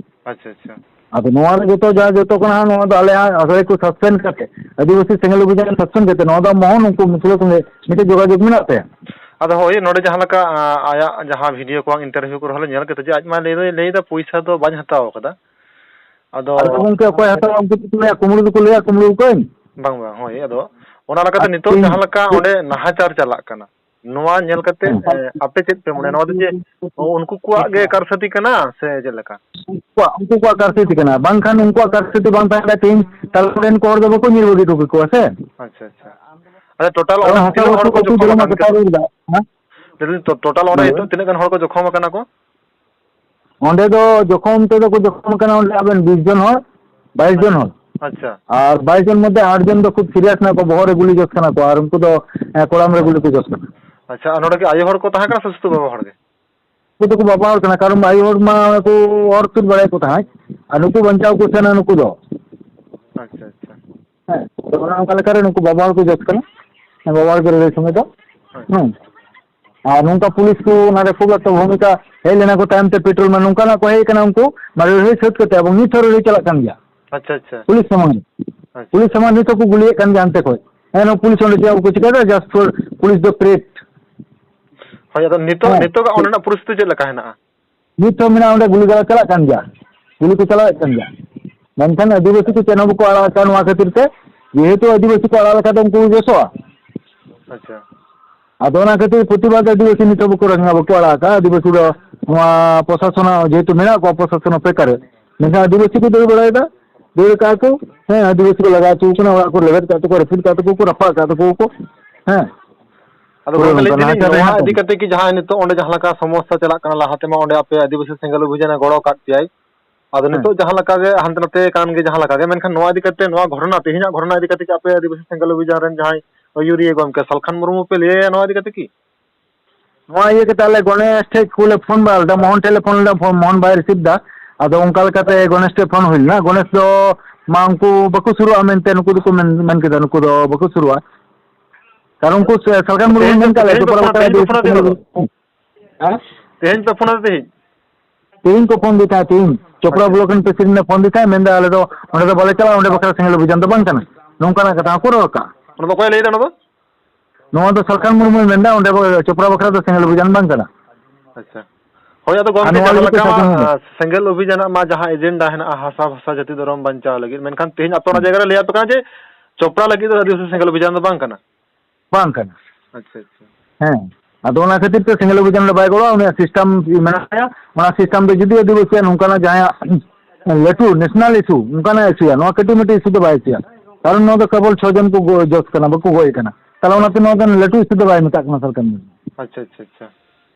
ᱟᱪᱪᱷᱟ, ᱟᱪᱪᱷᱟ᱾ ᱟᱫᱚ ᱱᱚᱣᱟ ᱨᱮ ᱡᱚᱛᱚ, ᱡᱟ ᱡᱚᱛᱚ ᱠᱟᱱᱟ, ᱱᱚᱣᱟ ᱫᱚ ᱟᱞᱮ ᱦᱟᱸᱜ ᱟᱥᱲᱟ ᱠᱚ ᱥᱟᱥᱯᱮᱱᱰ ᱠᱟᱛᱮ, ᱟᱹᱫᱤᱵᱟᱹᱥᱤ ᱥᱮᱸᱜᱮᱞ ᱚᱵᱷᱤᱡᱟᱱ ᱥᱟᱥᱯᱮᱱᱰ ᱠᱟᱛᱮ, ᱱᱚᱣᱟ ᱫᱚ ᱢᱚᱦᱚᱱ ᱩᱱᱠᱩ ᱢᱩᱥᱞᱟᱹ ᱥᱚᱸᱜᱮ ᱢᱤᱫᱴᱮᱡ ᱡᱳᱜᱟᱡᱳᱜᱽ ᱢᱮᱱᱟᱜ ᱛᱟᱭᱟ᱾ ᱟᱫᱚ ᱦᱳᱭ, ᱱᱚᱰᱮ ᱡᱟᱦᱟᱸ ᱞᱮᱠᱟ, ᱟ, ᱟᱭᱟᱜ ᱡᱟᱦᱟᱸ ᱵᱷᱤᱰᱤᱭᱳ ᱠᱚ ᱵᱟᱝ ᱤᱱᱴᱟᱨᱵᱷᱤᱭᱩ ᱠᱚᱨᱮ ᱦᱚᱸᱞᱮ ᱧᱮᱞ ᱠᱮᱫᱟ ᱡᱮ ᱟᱡ ᱢᱟ ᱞᱟᱹᱭ ᱫᱚᱭ ᱞᱟᱹᱭ ᱮᱫᱟ ᱯᱚᱭᱥᱟ ᱫᱚ ᱵᱟᱹᱧ ᱦᱟᱛᱟᱣ ᱟᱠᱟᱫᱟ᱾ ᱟᱫᱚ ᱟᱫᱚ ᱜᱚᱢᱠᱮ, ᱚᱠᱚᱭ ᱦᱟᱛᱟᱣᱟ? ᱩᱱᱠᱩ ᱫᱚᱠᱚ ᱞᱟᱹᱭᱟ, ᱠᱩᱢᱵᱽᱲᱩ ᱫᱚᱠᱚ ᱞᱟᱹᱭᱟ, ᱠᱩᱢᱵᱽᱲᱩ ᱠᱚᱧ᱾ ᱵᱟᱝ, ᱵᱟᱝ, ᱦᱳᱭ, ᱟᱫᱚ ᱚᱱᱟ ᱞᱮᱠᱟᱛᱮ ᱟᱨ ᱱᱤᱛᱚᱜ ᱤᱧ ᱡᱟᱦᱟᱸ ᱞᱮᱠᱟ ᱚᱸᱰᱮ ᱱᱟᱦᱟᱪᱟᱨ ᱪᱟᱞᱟᱜ ᱠᱟᱱᱟ, ᱱᱚᱣᱟ ᱧᱮᱞ ᱠᱟᱛᱮ, ᱦᱮᱸ᱾ ᱮ, ᱟᱯᱮ ᱪᱮᱫ ᱯᱮ ᱢᱚᱱᱮᱭᱟ? ᱱᱚᱣᱟ ᱫᱚ ᱪᱮᱫ ᱩᱱᱠᱩ ᱠᱚᱣᱟᱜ ᱜᱮ ᱠᱟᱨᱥᱟᱹᱛᱤ ᱠᱟᱱᱟ ᱥᱮ ᱪᱮᱫ ᱞᱮᱠᱟ? ᱩᱱᱠᱩᱣᱟᱜ, ᱩᱱᱠᱩ ᱠᱚᱣᱟᱜ ᱠᱟᱨᱥᱟᱹᱛᱤ ᱠᱟᱱᱟ, ᱵᱟᱝᱠᱷᱟᱱ ᱩᱱᱠᱩᱣᱟᱜ ᱠᱟᱨᱥᱟᱹᱛᱤ ᱵᱟᱝ ᱛᱟᱦᱮᱸ ᱞᱮᱱᱠᱷᱟᱱ ᱛᱮᱦᱮᱧ ᱛᱟᱞᱟ ᱨᱮᱱ ᱠᱚ ᱦᱚᱲ ᱫᱚ ᱵᱟᱠᱚ ᱧᱤᱨ ᱵᱟᱹᱜᱤ ᱦᱚᱴᱚ ᱠᱮᱠᱚᱣᱟ ᱥᱮ᱾ ᱟᱪᱪᱷᱟ, ᱟᱪᱪᱷᱟ᱾ ᱟᱪᱪᱷᱟ, ᱴᱳᱴᱟᱞ ᱠᱟᱨᱚᱱ ᱚᱸᱰᱮ ᱦᱟᱥᱟ ᱛᱤᱱᱟᱹᱜ ᱦᱚᱲ ᱵᱟᱹᱴᱤ ᱠᱚ ᱠᱚ ᱡᱚᱠᱷᱚᱢ ᱡᱚᱲᱟᱣ ᱟᱠᱟᱱ ᱠᱟᱛᱮ? ᱠᱟᱛᱷᱟ ᱨᱮ ᱫᱟᱜ, ᱦᱮᱸ? ᱞᱟᱹᱭ ᱫᱟᱹᱧ ᱴᱳ-, ᱴᱳᱴᱟᱞ ᱚᱸᱰᱮ ᱦᱮᱸ᱾ ᱱᱤᱛᱚᱜ ᱛᱤᱱᱟᱹᱜ ᱜᱟᱱ ᱦᱚᱲ ᱠᱚ ᱡᱚᱠᱷᱚᱢ ᱟᱠᱟᱱᱟ ᱠᱚ? ᱚᱸᱰᱮ ᱫᱚ ᱡᱚᱠᱷᱚᱢ ᱛᱮᱫᱚ ᱠᱚ ᱡᱚᱠᱷᱚᱢ ᱟᱠᱟᱱᱟ ᱚᱸᱰᱮ ᱟᱵᱮᱱ ᱵᱤᱥ ᱡᱚᱱ ᱦᱚᱲ, ᱵᱟᱭᱤᱥ ᱡᱚᱱ ᱦᱚᱲ᱾ ᱟᱪᱪᱷᱟ᱾ ᱟᱨ ᱵᱟᱭᱤᱥ ᱡᱚᱱ ᱢᱚᱫᱽᱫᱷᱮ ᱟᱴ ᱡᱚᱱ ᱫᱚ ᱠᱷᱩᱵ ᱥᱤᱨᱤᱭᱟᱥ ᱢᱮᱱᱟᱜ ᱠᱚᱣᱟ, ᱵᱚᱦᱚᱜ ᱨᱮ ᱜᱩᱞᱤ ᱡᱚᱥ ᱠᱟᱱᱟ ᱠᱚ, ᱟᱨ ᱩᱱᱠᱩ ᱫᱚ, ᱮ, ᱠᱚᱲᱟᱢ ᱨᱮ ᱜᱩᱞᱤ ᱠᱚ ᱡᱚᱥ ᱠᱟᱱᱟ᱾ ᱟᱪᱪᱷᱟ, ᱟᱨ ᱱᱚᱰᱮ ᱠᱤ ᱟᱭᱳ ᱦᱚᱲ ᱠᱚ ᱛᱟᱦᱮᱸ ᱠᱟᱱᱟ ᱥᱮ ᱥᱩᱫᱷᱩ ᱵᱟᱵᱟ ᱦᱚᱲ ᱜᱮ? ᱩᱱᱠᱩ ᱫᱚᱠᱚ ᱵᱟᱵᱟ ᱦᱚᱲ ᱠᱟᱱᱟ, ᱠᱟᱨᱚᱱ ᱟᱭᱳ ᱦᱚᱲ ᱢᱟ ᱠᱚ ᱚᱨ ᱛᱩᱫ ᱵᱟᱲᱟᱭᱮᱫ ᱠᱚ ᱛᱟᱦᱮᱸᱫ, ᱟᱨ ᱱᱩᱠᱩ ᱵᱟᱧᱪᱟᱣ ᱠᱚ ᱛᱟᱦᱮᱱᱟ ᱱᱩᱠᱩ ᱫᱚ᱾ ᱟᱪᱪᱷᱟ, ᱟᱪᱪᱷᱟ᱾ ᱦᱮᱸ, ᱛᱚ ᱚᱱᱮ ᱚᱱᱠᱟ ᱞᱮᱠᱟᱨᱮ ᱱᱩᱠᱩ ᱵᱟᱵᱟ ᱦᱚᱲ ᱠᱚ ᱡᱚᱥ ᱠᱟᱱᱟ᱾ ᱦᱮᱸ, ᱵᱟᱵᱟ ᱦᱚᱲ ᱜᱮ ᱞᱟᱹᱲᱦᱟᱹᱭ ᱥᱚᱢᱚᱭ ᱫᱚ᱾ ᱦᱳᱭ᱾ ᱦᱮᱸ᱾ ᱟᱨ ᱱᱚᱝᱠᱟ ᱯᱩᱞᱤᱥ ᱠᱚ ᱚᱱᱟ ᱨᱮ ᱠᱷᱩᱵ ᱮᱠᱴᱟ ᱵᱷᱩᱢᱤᱠᱟ ᱦᱮᱡ ᱞᱮᱱᱟ ᱠᱚ ᱛᱟᱭᱚᱢ ᱛᱮ, ᱯᱮᱴᱨᱳᱞ ᱢᱮᱱ ᱱᱚᱝᱠᱟᱱᱟᱜ ᱠᱚ ᱦᱮᱡ ᱠᱟᱱᱟ ᱩᱱᱠᱩ, ᱢᱟᱱᱮ ᱞᱟᱹᱲᱦᱟᱹᱭ ᱥᱟᱹᱛ ᱠᱟᱛᱮ, ᱮᱵᱚᱝ ᱱᱤᱛ ᱦᱚᱸ ᱞᱟᱹᱲᱦᱟᱹᱭ ᱪᱟᱞᱟᱜ ᱠᱟᱱ ᱜᱮᱭᱟ᱾ ᱟᱪᱪᱷᱟ, ᱟᱪᱪᱷᱟ᱾ ᱯᱩᱞᱤᱥ ᱥᱟᱢᱟᱝ ᱨᱮ᱾ ᱟᱪᱪᱷᱟ᱾ ᱯᱩᱞᱤᱥ ᱥᱟᱢᱟᱝ ᱱᱤᱛ ᱦᱚᱸᱠᱚ ᱜᱩᱞᱤᱭᱮᱫ ᱠᱟᱱ ᱜᱮᱭᱟ ᱦᱟᱱᱛᱮ ᱠᱷᱚᱡ᱾ ᱮᱱᱦᱚᱸ ᱯᱩᱞᱤᱥ ᱚᱸᱰᱮ ᱪᱮᱫ ᱦᱚᱸ ᱵᱟᱠᱚ ᱪᱤᱠᱟᱹᱭᱮᱫᱟ, just for ᱯᱩᱞᱤᱥ ᱫᱚ ᱯᱨᱮᱥ᱾ ᱦᱳᱭ, ᱟᱫᱚ ᱱᱤᱛᱚᱜ, ᱦᱮᱸ᱾ ᱱᱤᱛᱚᱜᱟᱜ ᱚᱸᱰᱮᱱᱟᱜ ᱯᱚᱨᱤᱥᱛᱷᱤᱛᱤ ᱪᱮᱫ ᱞᱮᱠᱟ ᱦᱮᱱᱟᱜᱼᱟ? ᱱᱤᱛ ᱦᱚᱸ ᱢᱮᱱᱟᱜᱼᱟ, ᱚᱸᱰᱮ ᱜᱩᱞᱤ ᱜᱟᱞᱟ ᱪᱟᱞᱟᱜ ᱠᱟᱱ ᱜᱮᱭᱟ, ᱜᱩᱞᱤ ᱠᱚ ᱪᱟᱞᱟᱣᱮᱫ ᱠᱟᱱ ᱜᱮᱭᱟ, ᱢᱮᱱᱠᱷᱟᱱ ᱟᱹᱫᱤᱵᱟᱹᱥᱤ ᱠᱚ ᱪᱮᱫ ᱦᱚᱸ ᱵᱟᱠᱚ ᱟᱲᱟᱜ ᱟᱠᱟᱫ ᱱᱚᱣᱟ ᱠᱷᱟᱹᱛᱤᱨ ᱛᱮ, ᱡᱮᱦᱮᱛᱩ ᱟᱹᱫᱤᱵᱟᱹᱥᱤ ᱠᱚ ᱟᱲᱟᱜ ᱞᱮᱠᱷᱟᱱ ᱫᱚ ᱩᱱᱠᱩ ᱠᱚ ᱵᱮᱥᱚᱜᱼᱟ᱾ ᱟᱪᱪᱷᱟ᱾ ᱟᱫᱚ ᱚᱱᱟ ᱠᱷᱟᱹᱛᱤᱨ ᱯᱨᱚᱛᱤᱵᱟᱫ ᱟᱹᱫᱤᱵᱟᱹᱥᱤ ᱱᱤᱛ ᱦᱚᱸ ᱵᱟᱠᱚ ᱨᱟᱸᱜᱟᱣ, ᱵᱟᱠᱚ ᱟᱲᱟᱜ ᱟᱠᱟᱫ᱾ ᱟᱹᱫᱤᱵᱟᱹᱥᱤ ᱫᱚ ᱱᱚᱣᱟ ᱯᱨᱚᱥᱟᱥᱚᱱ ᱡᱮᱦᱮᱛᱩ ᱢᱮᱱᱟᱜ ᱠᱚᱣᱟ, ᱯᱨᱚᱥᱟᱥᱚᱱ ᱚᱯᱮᱠᱟ ᱨᱮ, ᱢᱮᱱᱠᱷᱟᱱ ᱟᱹᱫᱤᱵᱟᱹᱥᱤ ᱠᱚ ᱫᱟᱹᱲ ᱵᱟᱲᱟᱭᱮᱫᱟ᱾ ᱫᱟᱹᱲ ᱠᱟᱜᱼᱟ ᱠᱚ, ᱦᱮᱸ, ᱟᱹᱫᱤᱵᱟᱹᱥᱤ ᱠᱚ ᱞᱟᱜᱟ ᱦᱚᱪᱚ ᱠᱟᱱᱟ, ᱚᱲᱟᱜ ᱠᱚ ᱞᱮᱵᱮᱫ ᱠᱟᱜ ᱛᱟᱠᱚᱣᱟ, ᱨᱟᱹᱯᱩᱫ ᱠᱟᱜ ᱛᱟᱠᱚᱣᱟ ᱠᱚ, ᱨᱟᱯᱟᱜ ᱠᱟᱜ ᱛᱟᱠᱚᱣᱟ ᱠᱚ, ᱦᱮᱸ᱾ ᱟᱫᱚ ᱯᱩᱨᱟᱹ ᱜᱚᱝᱠᱮ, ᱞᱟᱹᱭ ᱱᱚᱝᱠᱟ ᱫᱟᱞᱤᱧ, ᱱᱟᱦᱟᱪᱟᱨ ᱨᱮ ᱱᱚᱣᱟ ᱦᱮᱱᱟᱜ ᱤᱫᱤ ᱠᱚᱣᱟ᱾ ᱠᱟᱛᱮ ᱜᱮ ᱡᱟᱦᱟᱸ ᱱᱤᱛᱚᱜ ᱚᱸᱰᱮ ᱡᱟᱦᱟᱸ ᱞᱮᱠᱟ ᱥᱚᱢᱚᱥᱥᱟ ᱪᱟᱞᱟᱜ ᱠᱟᱱᱟ, ᱞᱟᱦᱟ ᱛᱮᱢᱟ ᱚᱸᱰᱮ ᱟᱯᱮ ᱟᱹᱫᱤᱵᱟᱹᱥᱤ ᱥᱮᱸᱜᱮᱞ ᱚᱵᱷᱤᱡᱟᱱᱮ ᱜᱚᱲᱚ ᱠᱟᱫ ᱯᱮᱭᱟᱭ, ᱟᱫᱚ ᱦᱮᱸ᱾ ᱱᱤᱛᱚᱜ ᱡᱟᱦᱟᱸ ᱞᱮᱠᱟ ᱜᱮ ᱦᱟᱱᱛᱮ ᱱᱟᱛᱮ ᱠᱟᱱ ᱜᱮ ᱡᱟᱦᱟᱸ ᱞᱮᱠᱟ ᱜᱮ, ᱢᱮᱱᱠᱷᱟᱱ ᱱᱚᱣᱟ ᱤᱫᱤ ᱠᱟᱛᱮ, ᱱᱚᱣᱟ ᱜᱷᱚᱴᱚᱱᱟ, ᱛᱮᱦᱮᱧᱟᱜ ᱜᱷᱚᱴᱚᱱᱟ ᱤᱫᱤ ᱠᱟᱛᱮ ᱟᱯᱮ ᱟᱹᱫᱤᱵᱟᱹᱥᱤ ᱥᱮᱸᱜᱮᱞ ᱚᱵᱷᱤᱡᱟᱱ ᱨᱮᱱ ᱡᱟᱦᱟᱸᱭ ᱟᱹᱭᱩᱨᱤᱭᱟᱹ ᱜᱚᱢᱠᱮ ᱥᱟᱞᱠᱷᱟᱱ ᱢᱩᱨᱢᱩ ᱯᱮ ᱞᱟᱹᱭᱟᱭᱟ ᱱᱚᱣᱟ ᱤᱫᱤ ᱠᱟᱛᱮ ᱠᱤ? ᱱᱚᱣᱟ ᱤᱭᱟᱹ ᱠᱟᱛᱮ ᱟᱞᱮ ᱜᱚᱱᱮᱥ ᱴᱷᱮᱡ ᱠᱚᱞᱮ ᱯᱷᱳᱱ ᱵᱟᱲᱟ ᱞᱮᱫᱟ, ᱢᱳᱦᱚᱱ ᱴᱷᱮᱡ ᱞᱮ ᱯᱷᱳᱱ ᱞᱮᱫᱟ, ᱯᱷᱳᱱ, ᱢᱳᱦᱚᱱ ᱵᱟᱭ ᱨᱤᱥᱤᱵᱷ ᱫᱟ᱾ ᱟᱫᱚ ᱚᱱᱠᱟ ᱞᱮᱠᱟᱛᱮ ᱜᱚᱱᱮᱥ ᱴᱷᱮᱡ ᱯᱷᱳᱱ ᱦᱩᱭ ᱞᱮᱱᱟ᱾ ᱜᱚᱱᱮᱥ ᱫᱚ ᱢᱟ ᱩᱱᱠᱩ ᱵᱟᱠᱚ ᱥᱩᱨᱩᱜᱼᱟ ᱢᱮᱱᱛᱮ ᱱᱩᱠᱩ ᱫᱚᱠᱚ ᱢᱮᱱ, ᱢᱮᱱ ᱠᱮᱫᱟ, ᱱᱩᱠᱩ ᱫᱚ ᱵᱟᱠᱚ ᱥᱩᱨᱩᱜᱼᱟ᱾ ᱠᱟᱨᱚᱱ ᱩᱱᱠᱩ ᱥᱮ-, ᱥᱟᱞᱠᱷᱟᱱ ᱢᱩᱨᱢᱩ ᱛᱮᱦᱮᱧ ᱢᱮᱱ ᱯᱮ, ᱠᱟᱜ ᱞᱮᱭᱟ, ᱛᱮᱦᱮᱧ ᱯᱮ ᱪᱚᱯᱲᱟ ᱯᱷᱳᱱᱟ, ᱵᱟᱠᱷᱨᱟ ᱛᱮᱦᱮᱧ ᱯᱮ ᱫᱩ ᱯᱷᱳᱱᱟ ᱥᱮ ᱦᱤᱞᱳᱜ ᱫᱚ? ᱦᱮᱸ? ᱛᱮᱦᱮᱧ ᱯᱮ ᱯᱷᱳᱱᱟ ᱥᱮ ᱛᱮᱦᱮᱧ? ᱛᱮᱦᱮᱧ ᱠᱚ ᱯᱷᱳᱱ ᱫᱤ ᱛᱟᱦᱮᱸᱫ, ᱛᱮᱦᱮᱧ᱾ ᱪᱚᱯᱨᱟ ᱟᱪᱪᱷᱟ᱾ ᱵᱞᱚᱠ ᱨᱮᱱ ᱯᱨᱮᱥᱤᱰᱮᱱᱴ ᱮ ᱯᱷᱳᱱ ᱫᱤ ᱛᱟᱦᱮᱸᱫ, ᱢᱮᱱᱫᱟ, "ᱟᱞᱮ ᱫᱚ ᱚᱸᱰᱮ ᱫᱚ ᱵᱟᱞᱮ ᱪᱟᱞᱟᱜᱼᱟ, ᱚᱸᱰᱮ ᱵᱟᱠᱷᱨᱟ ᱥᱮᱸᱜᱮᱞ ᱚᱵᱷᱤᱡᱟᱱ ᱫᱚ ᱵᱟᱝ ᱠᱟᱱᱟ", ᱱᱚᱝᱠᱟᱱᱟᱜ ᱠᱟᱛᱷᱟ ᱦᱚᱸᱠᱚ ᱨᱚᱲ ᱠᱟᱜᱼᱟ᱾ ᱚᱱᱟ ᱫᱚ ᱚᱠᱚᱭ ᱞᱟᱹᱭᱫᱟ ᱚᱱᱟ ᱫᱚ? ᱱᱚᱣᱟ ᱫᱚ ᱥᱟᱞᱠᱷᱟᱱ ᱢᱩᱨᱢᱩᱭ ᱢᱮᱱᱫᱟ, ᱚᱸᱰᱮ ᱵᱟ-, ᱪᱚᱯᱨᱟ ᱵᱟᱠᱷᱨᱟ ᱫᱚ ᱥᱮᱸᱜᱮᱞ ᱚᱵᱷᱤᱡᱟᱱ ᱵᱟᱝ ᱠᱟᱱᱟ᱾ ᱟᱪᱪᱷᱟ᱾ ᱦᱳᱭ, ᱟᱫᱚ ᱟᱨ ᱜᱚᱢᱠᱮ, ᱱᱚᱣᱟ ᱡᱟᱦᱟᱸ ᱤᱭᱟᱹ ᱛᱮ ᱞᱮᱠᱟ ᱢᱟ, ᱥᱟᱥᱚᱱ ᱦᱚᱸ ᱟ, ᱥᱮᱸᱜᱮᱞ ᱚᱵᱷᱤᱡᱟᱱᱟᱜ ᱢᱟ ᱡᱟᱦᱟᱸ ᱮᱡᱮᱱᱰᱟ ᱦᱮᱱᱟᱜᱼᱟ, ᱦᱟᱥᱟ ᱵᱷᱟᱥᱟ ᱡᱟᱹᱛᱤ ᱫᱷᱚᱨᱚᱢ ᱵᱟᱧᱪᱟᱣ ᱞᱟᱹᱜᱤᱫ, ᱢᱮᱱᱠᱷᱟᱱ ᱛᱮᱦᱮᱧ ᱟᱯᱮ ᱚᱱᱟ ᱦᱩᱸ᱾ ᱡᱟᱭᱜᱟ ᱨᱮ ᱞᱟᱹᱭ ᱟᱯᱮ ᱠᱟᱱᱟ ᱡᱮ ᱪᱚᱯᱨᱟ ᱞᱟᱹᱜᱤᱫ ᱫᱚ ᱟᱹᱫᱤᱵᱟᱹᱥᱤ ᱥᱮᱸᱜᱮᱞ ᱚᱵᱷᱤᱡᱟᱱ ᱫᱚ ᱵᱟᱝ ᱠᱟᱱᱟ᱾ ᱵᱟᱝ ᱠᱟᱱᱟ᱾ ᱟᱪᱪᱷᱟ, ᱟᱪᱪᱷᱟ᱾ ᱦᱮᱸ, ᱟᱫᱚ ᱚᱱᱟ ᱠᱷᱟᱹᱛᱤᱨ ᱛᱮ ᱥᱮᱸᱜᱮᱞ ᱚᱵᱷᱤᱡᱟᱱ ᱨᱮ ᱵᱟᱭ ᱜᱚᱲᱚᱜᱼᱟ, ᱩᱱᱤᱭᱟᱜ ᱥᱤᱥᱴᱮᱢ ᱢᱮᱱᱟᱜ ᱛᱟᱭᱟ, ᱚᱱᱟ ᱥᱤᱥᱴᱮᱢ ᱫᱚ ᱡᱩᱫᱤ ᱟᱹᱫᱤᱵᱟᱹᱥᱤᱭᱟᱜ ᱱᱚᱝᱠᱟᱱᱟᱜ ᱡᱟᱦᱟᱸᱭᱟᱜ ᱞᱟᱹᱴᱩ ᱱᱮᱥᱱᱟᱞ ᱤᱥᱩ, ᱚᱱᱠᱟᱱᱟᱜ ᱤᱥᱩᱭᱟ, ᱱᱚᱣᱟ ᱠᱟᱹᱴᱤᱡ ᱢᱟᱹᱴᱤᱡ ᱤᱥᱩ ᱫᱚ ᱵᱟᱭ ᱤᱥᱩᱭᱟ᱾ ᱠᱟᱨᱚᱱ ᱱᱚᱣᱟ ᱫᱚ ᱠᱮᱵᱚᱞ ᱪᱷᱚ ᱡᱚᱱ ᱠᱚ ᱜᱚ-, ᱡᱚᱥ ᱠᱟᱱᱟ, ᱵᱟᱠᱚ ᱜᱚᱡ ᱠᱟᱱᱟ᱾ ᱛᱟᱦᱚᱞᱮ ᱚᱱᱟᱛᱮ ᱱᱚᱣᱟ ᱫᱚ ᱞᱟᱹᱴᱩ ᱤᱥᱩ ᱫᱚ ᱵᱟᱭ ᱢᱮᱛᱟᱜ ᱠᱟᱱᱟ ᱥᱚᱨᱠᱟᱨ ᱫᱚ᱾ ᱟᱪᱪᱷᱟ, ᱟᱪᱪᱷᱟ, ᱟᱪᱪᱷᱟ᱾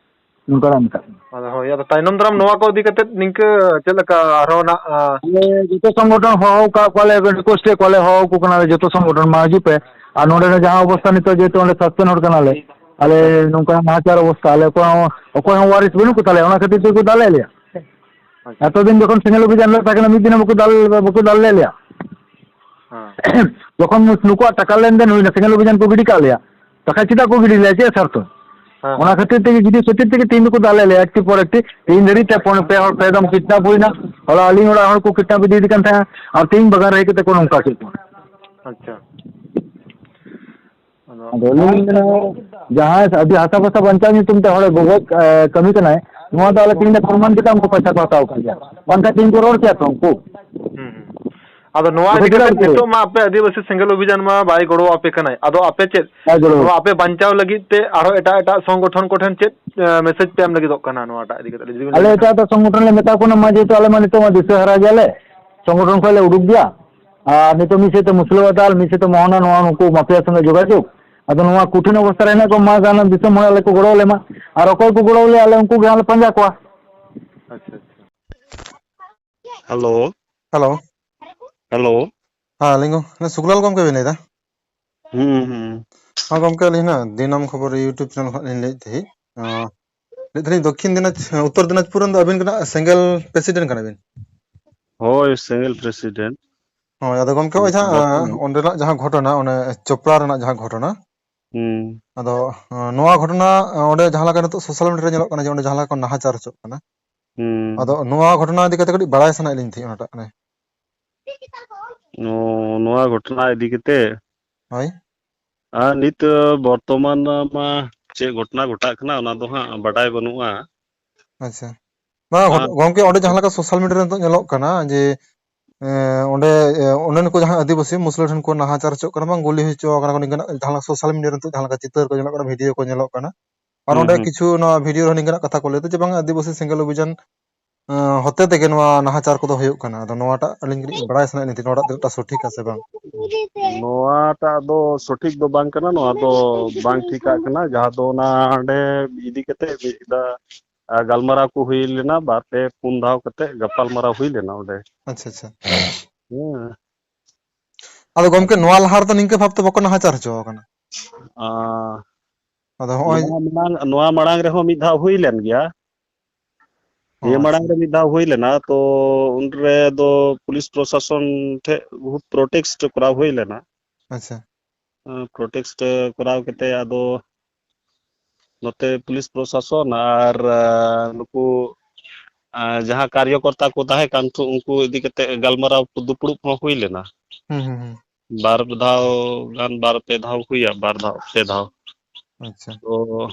ᱱᱚᱝᱠᱟᱱᱟᱜ ᱢᱮᱛᱟᱜ ᱠᱟᱱᱟ᱾ ᱟᱫᱚ ᱦᱳᱭ, ᱟᱫᱚ ᱛᱟᱭᱱᱚᱢ ᱫᱟᱨᱟᱢ ᱱᱚᱣᱟ ᱠᱚ ᱤᱫᱤ ᱠᱟᱛᱮ ᱱᱤᱝᱠᱟᱹ ᱪᱮᱫ ᱞᱮᱠᱟ ᱟᱨᱦᱚᱸ ᱱᱟᱜ, ᱟ, ᱟᱞᱮ ᱡᱚᱛᱚ ᱥᱚᱝᱜᱚᱴᱷᱚᱱ ᱦᱚᱦᱚ ᱟᱠᱟᱫ ᱠᱚᱣᱟᱞᱮ, ᱨᱤᱠᱩᱭᱮᱥᱴ ᱮᱫ ᱠᱚᱣᱟᱞᱮ, ᱦᱚᱦᱚ ᱟᱠᱚ ᱠᱟᱱᱟᱞᱮ ᱡᱚᱛᱚ ᱥᱚᱝᱜᱚᱴᱷᱚᱱ ᱢᱟᱹᱡᱷᱤ ᱯᱮ᱾ ᱟᱨ ᱱᱚᱰᱮ ᱨᱮ ᱡᱟᱦᱟᱸ ᱚᱵᱚᱥᱛᱟ ᱱᱤᱛᱚᱜ, ᱡᱮᱦᱮᱛᱩ ᱚᱸᱰᱮ ᱥᱟᱥᱯᱮᱱᱰ ᱦᱚᱲ ᱠᱟᱱᱟᱞᱮ, ᱟᱞᱮ ᱱᱚᱝᱠᱟ ᱱᱟᱦᱟᱪᱟᱨ ᱚᱵᱚᱥᱛᱟ, ᱟᱞᱮ ᱚᱠᱚᱭ ᱦᱚᱸ, ᱚᱠᱚᱭ ᱦᱚᱸ ᱣᱟᱨᱤᱥ ᱵᱟᱹᱱᱩᱜ ᱠᱚ ᱛᱟᱞᱮᱭᱟ, ᱚᱱᱟ ᱠᱷᱟᱹᱛᱤᱨ ᱛᱮᱠᱚ ᱫᱟᱞᱮᱫ ᱞᱮᱭᱟ᱾ ᱟᱪᱪᱷᱟ᱾ ᱮᱛᱚ ᱫᱤᱱ ᱡᱚᱠᱷᱚᱱ ᱥᱮᱸᱜᱮᱞ ᱚᱵᱷᱤᱡᱟᱱ ᱞᱮ ᱛᱟᱦᱮᱸ ᱠᱟᱱᱟ, ᱢᱤᱫ ᱫᱤᱱ ᱦᱚᱸ ᱵᱟᱠᱚ ᱫᱟᱞ, ᱵᱟᱠᱚ ᱫᱟᱞ ᱞᱮᱫ ᱞᱮᱭᱟ᱾ ᱦᱮᱸ᱾ ᱡᱚᱠᱷᱚᱱ ᱱᱩᱠᱩᱣᱟᱜ ᱴᱟᱠᱟ ᱞᱮᱱᱫᱮᱱ ᱦᱩᱭᱱᱟ, ᱥᱮᱸᱜᱮᱞ ᱚᱵᱷᱤᱡᱟᱱ ᱠᱚ ᱜᱤᱰᱤ ᱠᱟᱜ ᱞᱮᱭᱟ, ᱵᱟᱠᱷᱟᱡ ᱪᱮᱫᱟᱜ ᱠᱚ ᱜᱤᱰᱤ ᱞᱮᱭᱟ, ᱪᱮᱫ ᱥᱟᱨᱛᱷᱚ? ᱦᱮᱸ, ᱚᱱᱟ ᱦᱮᱸ᱾ ᱠᱷᱟᱹᱛᱤᱨ ᱛᱮᱜᱮ ᱡᱩᱫᱤ ᱥᱚᱴᱷᱤᱠ ᱛᱮᱜᱮ ᱛᱮᱦᱮᱧ ᱫᱚᱠᱚ ᱫᱟᱞᱮᱫ ᱞᱮᱭᱟ, ᱮᱠᱴᱤ ᱯᱚᱨ ᱮᱠᱴᱤ᱾ ᱛᱮᱦᱮᱧ ᱫᱷᱟᱹᱨᱤᱡ ᱛᱮ ᱯᱚᱱ-, ᱯᱮ ᱦᱚᱲ, ᱯᱮ ᱫᱚᱢ ᱠᱤᱰᱱᱟᱯ ᱦᱩᱭᱱᱟ, ᱦᱚᱞᱟ ᱟᱹᱞᱤᱧ ᱚᱲᱟᱜ ᱦᱚᱲ ᱠᱚ ᱠᱤᱰᱱᱟᱯ ᱤᱫᱤᱭᱮᱫ ᱠᱟᱱ ᱛᱟᱦᱮᱸᱱᱟ, ᱟᱨ ᱛᱮᱦᱮᱧ ᱵᱟᱜᱟᱱ ᱨᱮ ᱦᱮᱡ ᱠᱟᱛᱮ ᱠᱚ ᱱᱚᱝᱠᱟ ᱠᱮᱫ ᱠᱚᱣᱟ᱾ ᱟᱪᱪᱷᱟ᱾ ᱟᱫᱚ ᱟᱫᱚ ᱟᱹᱞᱤᱧ ᱞᱤᱧ ᱢᱮᱱᱟ, ᱡᱟᱦᱟᱸᱭ ᱟᱹᱫᱤ-, ᱦᱟᱥᱟ ᱵᱷᱟᱥᱟ ᱵᱟᱧᱪᱟᱣ ᱧᱩᱛᱩᱢ ᱛᱮ ᱦᱚᱲᱮ ᱜᱚᱜᱚᱡ, ᱮ, ᱠᱟᱹᱢᱤ ᱠᱟᱱᱟᱭ, ᱱᱚᱣᱟ ᱫᱚ ᱟᱞᱮ ᱛᱮᱦᱮᱧ ᱞᱮ ᱯᱨᱚᱢᱟᱱ ᱠᱮᱫᱟ, ᱩᱱᱠᱩ ᱯᱚᱭᱥᱟ ᱠᱚ ᱦᱟᱛᱟᱣ ᱠᱟᱜ ᱜᱮᱭᱟ, ᱵᱟᱝᱠᱷᱟᱱ ᱛᱮᱦᱮᱧ ᱠᱚ ᱨᱚᱲ ᱠᱮᱭᱟ ᱛᱚ ᱩᱱᱠᱩ᱾ ᱦᱩᱸ, ᱦᱩᱸ᱾ ᱟᱫᱚ ᱱᱚᱣᱟ ᱵᱟᱠᱷᱟᱡ ᱤᱫᱤ ᱪᱮᱫᱟᱜ ᱠᱟᱛᱮ ᱠᱚ ᱨᱚᱲᱟ? ᱱᱤᱛᱚᱜ ᱢᱟ ᱟᱯᱮ ᱟᱹᱫᱤᱵᱟᱹᱥᱤ ᱥᱮᱸᱜᱮᱞ ᱚᱵᱷᱤᱡᱟᱱ ᱢᱟ ᱵᱟᱭ ᱜᱚᱲᱚ ᱟᱯᱮ ᱠᱟᱱᱟᱭ, ᱟᱫᱚ ᱟᱯᱮ ᱪᱮᱫ ᱵᱟᱭ ᱜᱚᱲᱚ ᱱᱚᱣᱟ ᱟᱯᱮ ᱵᱟᱧᱪᱟᱣ ᱞᱟᱹᱜᱤᱫ ᱛᱮ ᱟᱨᱦᱚᱸ ᱮᱴᱟᱜ ᱮᱴᱟᱜ ᱥᱚᱝᱜᱚᱴᱷᱚᱱ ᱠᱚᱴᱷᱮᱱ ᱪᱮᱫ, ᱮ, ᱢᱮᱥᱮᱡᱽ ᱯᱮ ᱮᱢ ᱞᱟᱹᱜᱤᱫᱚᱜ ᱠᱟᱱᱟ ᱱᱚᱣᱟᱴᱟᱜ ᱤᱫᱤ ᱠᱟᱛᱮ ᱡᱩᱫᱤ ᱵᱤᱱ ᱞᱟᱹᱭ ᱟᱞᱮ ᱞᱮᱠᱷᱟᱱ? ᱮᱴᱟᱜ ᱮᱴᱟᱜ ᱥᱚᱝᱜᱚᱴᱷᱚᱱ ᱞᱮ ᱢᱮᱛᱟ ᱠᱚ ᱠᱟᱱᱟ, ᱢᱟ ᱡᱮᱦᱮᱛᱩ ᱟᱞᱮ ᱢᱟ ᱱᱤᱛᱚᱜ ᱢᱟ ᱫᱤᱥᱟᱹ ᱦᱟᱨᱟ ᱜᱮᱭᱟᱞᱮ, ᱥᱚᱝᱜᱚᱴᱷᱚᱱ ᱠᱷᱚᱱ ᱞᱮ ᱩᱰᱩᱠ ᱜᱮᱭᱟ᱾ ᱟᱨ ᱱᱤᱛᱚᱜ ᱢᱤᱫ ᱥᱮᱫ ᱛᱮ ᱢᱩᱥᱞᱟᱹ ᱵᱟᱫᱟᱞ, ᱢᱤᱫ ᱥᱮᱫ ᱛᱮ ᱢᱚᱦᱚᱱᱟ, ᱱᱚᱣᱟ ᱱᱩᱠᱩ ᱢᱟᱯᱷᱤᱭᱟ ᱥᱚᱸᱜᱮ ᱡᱳᱜᱟᱡᱳᱜᱽ᱾ ᱟᱫᱚ ᱱᱚᱣᱟ ᱠᱚᱴᱷᱤᱱ ᱚᱵᱚᱥᱛᱷᱟ ᱨᱮ ᱦᱮᱱᱟᱜ ᱠᱚᱣᱟ, ᱢᱟ ᱜᱟᱱ ᱫᱤᱥᱚᱢ ᱦᱚᱲ ᱟᱞᱮ ᱠᱚ ᱜᱚᱲᱚ ᱟᱞᱮ ᱢᱟ, ᱟᱨ ᱚᱠᱚᱭ ᱠᱚ ᱜᱚᱲᱚ ᱟᱞᱮᱭᱟ, ᱟᱞᱮ ᱩᱱᱠᱩ ᱜᱮ ᱦᱟᱸᱜ ᱞᱮ ᱯᱟᱸᱡᱟ ᱠᱚᱣᱟ᱾ ᱟᱪᱪᱷᱟ, ᱟᱪᱪᱷᱟ᱾ ᱦᱮᱞᱳ᱾ ᱦᱮᱞᱳ᱾ ᱦᱮᱞᱳ᱾ ᱦᱮᱸ, ᱟᱹᱞᱤᱧ ᱜᱚ-, ᱥᱩᱠᱞᱟᱞ ᱜᱚᱢᱠᱮ ᱵᱤᱱ ᱞᱟᱹᱭᱫᱟ? ᱦᱩᱸ, ᱦᱩᱸ᱾ ᱦᱮᱸ ᱜᱚᱢᱠᱮ, ᱟᱹᱞᱤᱧ ᱦᱟᱸᱜ ᱫᱤᱱᱟᱢ ᱠᱷᱚᱵᱚᱨ YouTube channel ᱠᱷᱚᱱ ᱞᱤᱧ ᱞᱟᱹᱭᱮᱫ ᱛᱟᱦᱮᱸᱫ᱾ ᱚ, ᱞᱟᱹᱭᱮᱫ ᱛᱟᱦᱮᱸᱫ ᱫᱚᱠᱠᱷᱤᱱ ᱫᱤᱱᱟᱡᱽ-, ᱩᱛᱛᱚᱨ ᱫᱤᱱᱟᱡᱽᱯᱩᱨ ᱨᱮᱱ ᱫᱚ ᱟᱹᱵᱤᱱ ᱜᱮ ᱱᱟᱜ ᱥᱮᱸᱜᱮᱞ president ᱠᱟᱱᱟ ᱵᱤᱱ? ᱦᱳᱭ, ᱥᱮᱸᱜᱮᱞ president᱾ ᱦᱳᱭ, ᱟᱫᱚ ᱜᱚᱢᱠᱮ, ᱦᱳᱭ, ᱡᱟᱦᱟᱸ, ᱵᱚᱨᱛᱚᱢᱟᱱ᱾ ᱚᱸᱰᱮᱱᱟᱜ ᱡᱟᱦᱟᱸ ᱜᱷᱚᱴᱚᱱᱟ, ᱚᱱᱮ ᱪᱳᱯᱲᱟ ᱨᱮᱱᱟᱜ ᱡᱟᱦᱟᱸ ᱜᱷᱚᱴᱚᱱᱟ, ᱦᱩᱸ᱾ ᱟᱫᱚ, ᱱᱚᱣᱟ ᱜᱷᱚᱴᱚᱱᱟ, ᱚᱸᱰᱮ ᱡᱟᱦᱟᱸ ᱞᱮᱠᱟ ᱱᱤᱛᱚᱜ social media ᱨᱮ ᱧᱮᱞᱚᱜ ᱠᱟᱱᱟ ᱡᱮ ᱚᱸᱰᱮ ᱡᱟᱦᱟᱸ ᱞᱮᱠᱟ ᱠᱚ ᱱᱟᱦᱟᱪᱟᱨ ᱦᱚᱪᱚᱜ ᱠᱟᱱᱟ, ᱦᱩᱸ᱾ ᱟᱫᱚ ᱱᱚᱣᱟ ᱜᱷᱚᱴᱚᱱᱟ ᱤᱫᱤ ᱠᱟᱛᱮ ᱠᱟᱹᱴᱤᱡ ᱵᱟᱲᱟᱭ ᱥᱟᱱᱟᱭᱮᱫ ᱞᱤᱧ ᱛᱟᱦᱮᱸᱫ ᱚᱱᱟᱴᱟᱜ ᱨᱮ᱾ ᱱᱚ-, ᱱᱚᱣᱟ ᱜᱷᱚᱴᱚᱱᱟ ᱤᱫᱤ ᱠᱟᱛᱮ? ᱦᱳᱭ᱾ ᱟᱨ ᱱᱤᱛ, ᱵᱚᱨᱛᱚᱢᱟᱱ ᱢᱟ ᱪᱮᱫ ᱜᱷᱚᱴᱚᱱᱟ ᱜᱷᱚᱴᱟᱜ ᱠᱟᱱᱟ, ᱚᱱᱟ ᱫᱚ ᱦᱟᱸᱜ ᱵᱟᱰᱟᱭ ᱵᱟᱹᱱᱩᱜᱼᱟ᱾ ᱟᱪᱪᱷᱟ᱾ ᱵᱟᱝ, ᱟᱨ ᱜᱷᱚᱴ-, ᱜᱚᱢᱠᱮ, ᱚᱸᱰᱮ ᱡᱟᱦᱟᱸ ᱞᱮᱠᱟ social media ᱨᱮ ᱱᱤᱛᱚᱜ ᱧᱮᱞᱚᱜ ᱠᱟᱱᱟ ᱡᱮ, ᱮᱸ, ᱚᱸᱰᱮ, ᱮ, ᱚᱸᱰᱮᱱ ᱠᱚ ᱡᱟᱦᱟᱸ ᱟᱹᱫᱤᱵᱟᱹᱥᱤ ᱢᱩᱥᱞᱟᱹ ᱴᱷᱮᱱ ᱠᱚ ᱱᱟᱦᱟᱪᱟᱨ ᱦᱚᱪᱚᱜ ᱠᱟᱱᱟ, ᱵᱟᱝ ᱜᱩᱞᱤ ᱦᱚᱪᱚ ᱟᱠᱟᱱᱟ ᱠᱚ, ᱱᱤᱝᱠᱟᱹᱱᱟᱜ ᱡᱟᱦᱟᱸ ᱞᱮᱠᱟ social media ᱨᱮ ᱱᱤᱛᱚᱜ ᱡᱟᱦᱟᱸ ᱞᱮᱠᱟ ᱪᱤᱛᱟᱹᱨ ᱠᱚ ᱧᱮᱞᱚᱜ ᱠᱟᱱᱟ, video ᱠᱚ ᱧᱮᱞᱚᱜ ᱠᱟᱱᱟ᱾ ᱟᱨ ᱦᱩᱸ, ᱚᱸᱰᱮ ᱦᱩᱸ᱾ ᱠᱤᱪᱷᱩ ᱱᱚᱣᱟ video ᱨᱮ ᱱᱤᱝᱠᱟᱹᱱᱟᱜ ᱠᱟᱛᱷᱟ ᱠᱚ ᱞᱟᱹᱭ ᱮᱫᱟ ᱡᱮ, ᱵᱟᱝ ᱟᱹᱫᱤᱵᱟᱹᱥᱤ ᱥᱮᱸᱜᱮᱞ ᱚᱵᱷᱤᱡᱟᱱ, ᱮᱸ, ᱦᱚᱛᱮ ᱛᱮᱜᱮ ᱱᱚᱣᱟ ᱱᱟᱦᱟᱪᱟᱨ ᱠᱚᱫᱚ ᱦᱩᱭᱩᱜ ᱠᱟᱱᱟ᱾ ᱟᱫᱚ ᱱᱚᱣᱟᱴᱟᱜ ᱟᱹᱞᱤᱧ ᱠᱟᱹᱴᱤᱡ ᱵᱟᱲᱟᱭ ᱥᱟᱱᱟᱭᱮᱫ ᱞᱤᱧ ᱛᱟᱦᱮᱸᱫ, ᱱᱚᱣᱟᱴᱟᱜ ᱛᱤᱱᱟᱹᱜ ᱴᱟ ᱥᱚᱴᱷᱤᱠᱟ ᱥᱮ ᱵᱟᱝ? ᱱᱚᱣᱟᱴᱟᱜ ᱫᱚ ᱥᱚᱴᱷᱤᱠ ᱫᱚ ᱵᱟᱝ ᱠᱟᱱᱟ, ᱱᱚᱣᱟ ᱫᱚ ᱵᱟᱝ ᱴᱷᱤᱠᱟᱜ ᱠᱟᱱᱟ᱾ ᱡᱟᱦᱟᱸ ᱫᱚ ᱚᱱᱟ ᱦᱟᱸᱰᱮ ᱤᱫᱤ ᱠᱟᱛᱮ ᱢᱤᱫ ᱫᱷᱟᱣ, ᱟ, ᱜᱟᱞᱢᱟᱨᱟᱣ ᱠᱚ ᱦᱩᱭ ᱞᱮᱱᱟ, ᱵᱟᱨ ᱯᱮ ᱯᱩᱱ ᱫᱷᱟᱣ ᱠᱟᱛᱮ ᱜᱟᱯᱟᱞ ᱢᱟᱨᱟᱣ ᱦᱩᱭ ᱞᱮᱱᱟ ᱚᱸᱰᱮ᱾ ᱟᱪᱪᱷᱟ, ᱟᱪᱪᱷᱟ᱾ ᱦᱮᱸ᱾ ᱟᱫᱚ ᱜᱚᱢᱠᱮ, ᱱᱚᱣᱟ ᱞᱟᱦᱟ ᱨᱮᱫᱚ ᱱᱤᱝᱠᱟᱹ ᱵᱷᱟᱵ ᱛᱮ ᱵᱟᱠᱚ ᱱᱟᱦᱟᱪᱟᱨ ᱦᱚᱪᱚ ᱟᱠᱟᱱᱟ᱾ ᱟ, ᱟᱫᱚ ᱦᱚᱸᱜᱼᱚᱭ ᱱᱚᱣᱟ ᱢᱟᱲᱟᱝ, ᱱᱚᱣᱟ ᱢᱟᱲᱟᱝ ᱨᱮᱦᱚᱸ ᱢᱤᱫ ᱫᱷᱟᱣ ᱦᱩᱭ ᱞᱮᱱ ᱜᱮᱭᱟ᱾ ᱚ, ᱱᱤᱭᱟᱹ ᱢᱟᱲᱟᱝ ᱟᱪᱪᱷᱟ᱾ ᱨᱮ ᱢᱤᱫ ᱫᱷᱟᱣ ᱦᱩᱭ ᱞᱮᱱᱟ, ᱛᱚ ᱩᱱᱨᱮ ᱫᱚ ᱯᱩᱞᱤᱥ ᱯᱨᱚᱥᱟᱥᱚᱱ ᱴᱷᱮᱡ ᱵᱚᱦᱩᱛ protest ᱠᱚᱨᱟᱣ ᱦᱩᱭ ᱞᱮᱱᱟ᱾ ᱟᱪᱪᱷᱟ᱾ ᱟᱸ, protest ᱠᱚᱨᱟᱣ ᱠᱟᱛᱮ ᱟᱫᱚ ᱱᱚᱛᱮ ᱯᱩᱞᱤᱥ ᱯᱨᱚᱥᱟᱥᱚᱱ ᱟᱨ, ᱟᱸ, ᱱᱩᱠᱩ, ᱟᱸ, ᱡᱟᱦᱟᱸ ᱠᱟᱨᱭᱚᱠᱚᱨᱛᱟ ᱠᱚ ᱛᱟᱦᱮᱸ ᱠᱟᱱ ᱛᱚ ᱩᱱᱠᱩ ᱤᱫᱤ ᱠᱟᱛᱮ ᱜᱟᱞᱢᱟᱨᱟᱣ ᱫᱩᱯᱲᱩᱵ ᱦᱚᱸ ᱦᱩᱭ ᱞᱮᱱᱟ᱾ ᱦᱩᱸ, ᱦᱩᱸ, ᱦᱩᱸ᱾ ᱵᱟᱨ ᱫᱷᱟᱣ ᱜᱟᱱ, ᱵᱟᱨ ᱯᱮ ᱫᱷᱟᱣ ᱦᱩᱭᱟ, ᱵᱟᱨ ᱫᱷᱟᱣ, ᱯᱮ ᱫᱷᱟᱣ᱾ ᱟᱪᱪᱷᱟ᱾ ᱛᱚ,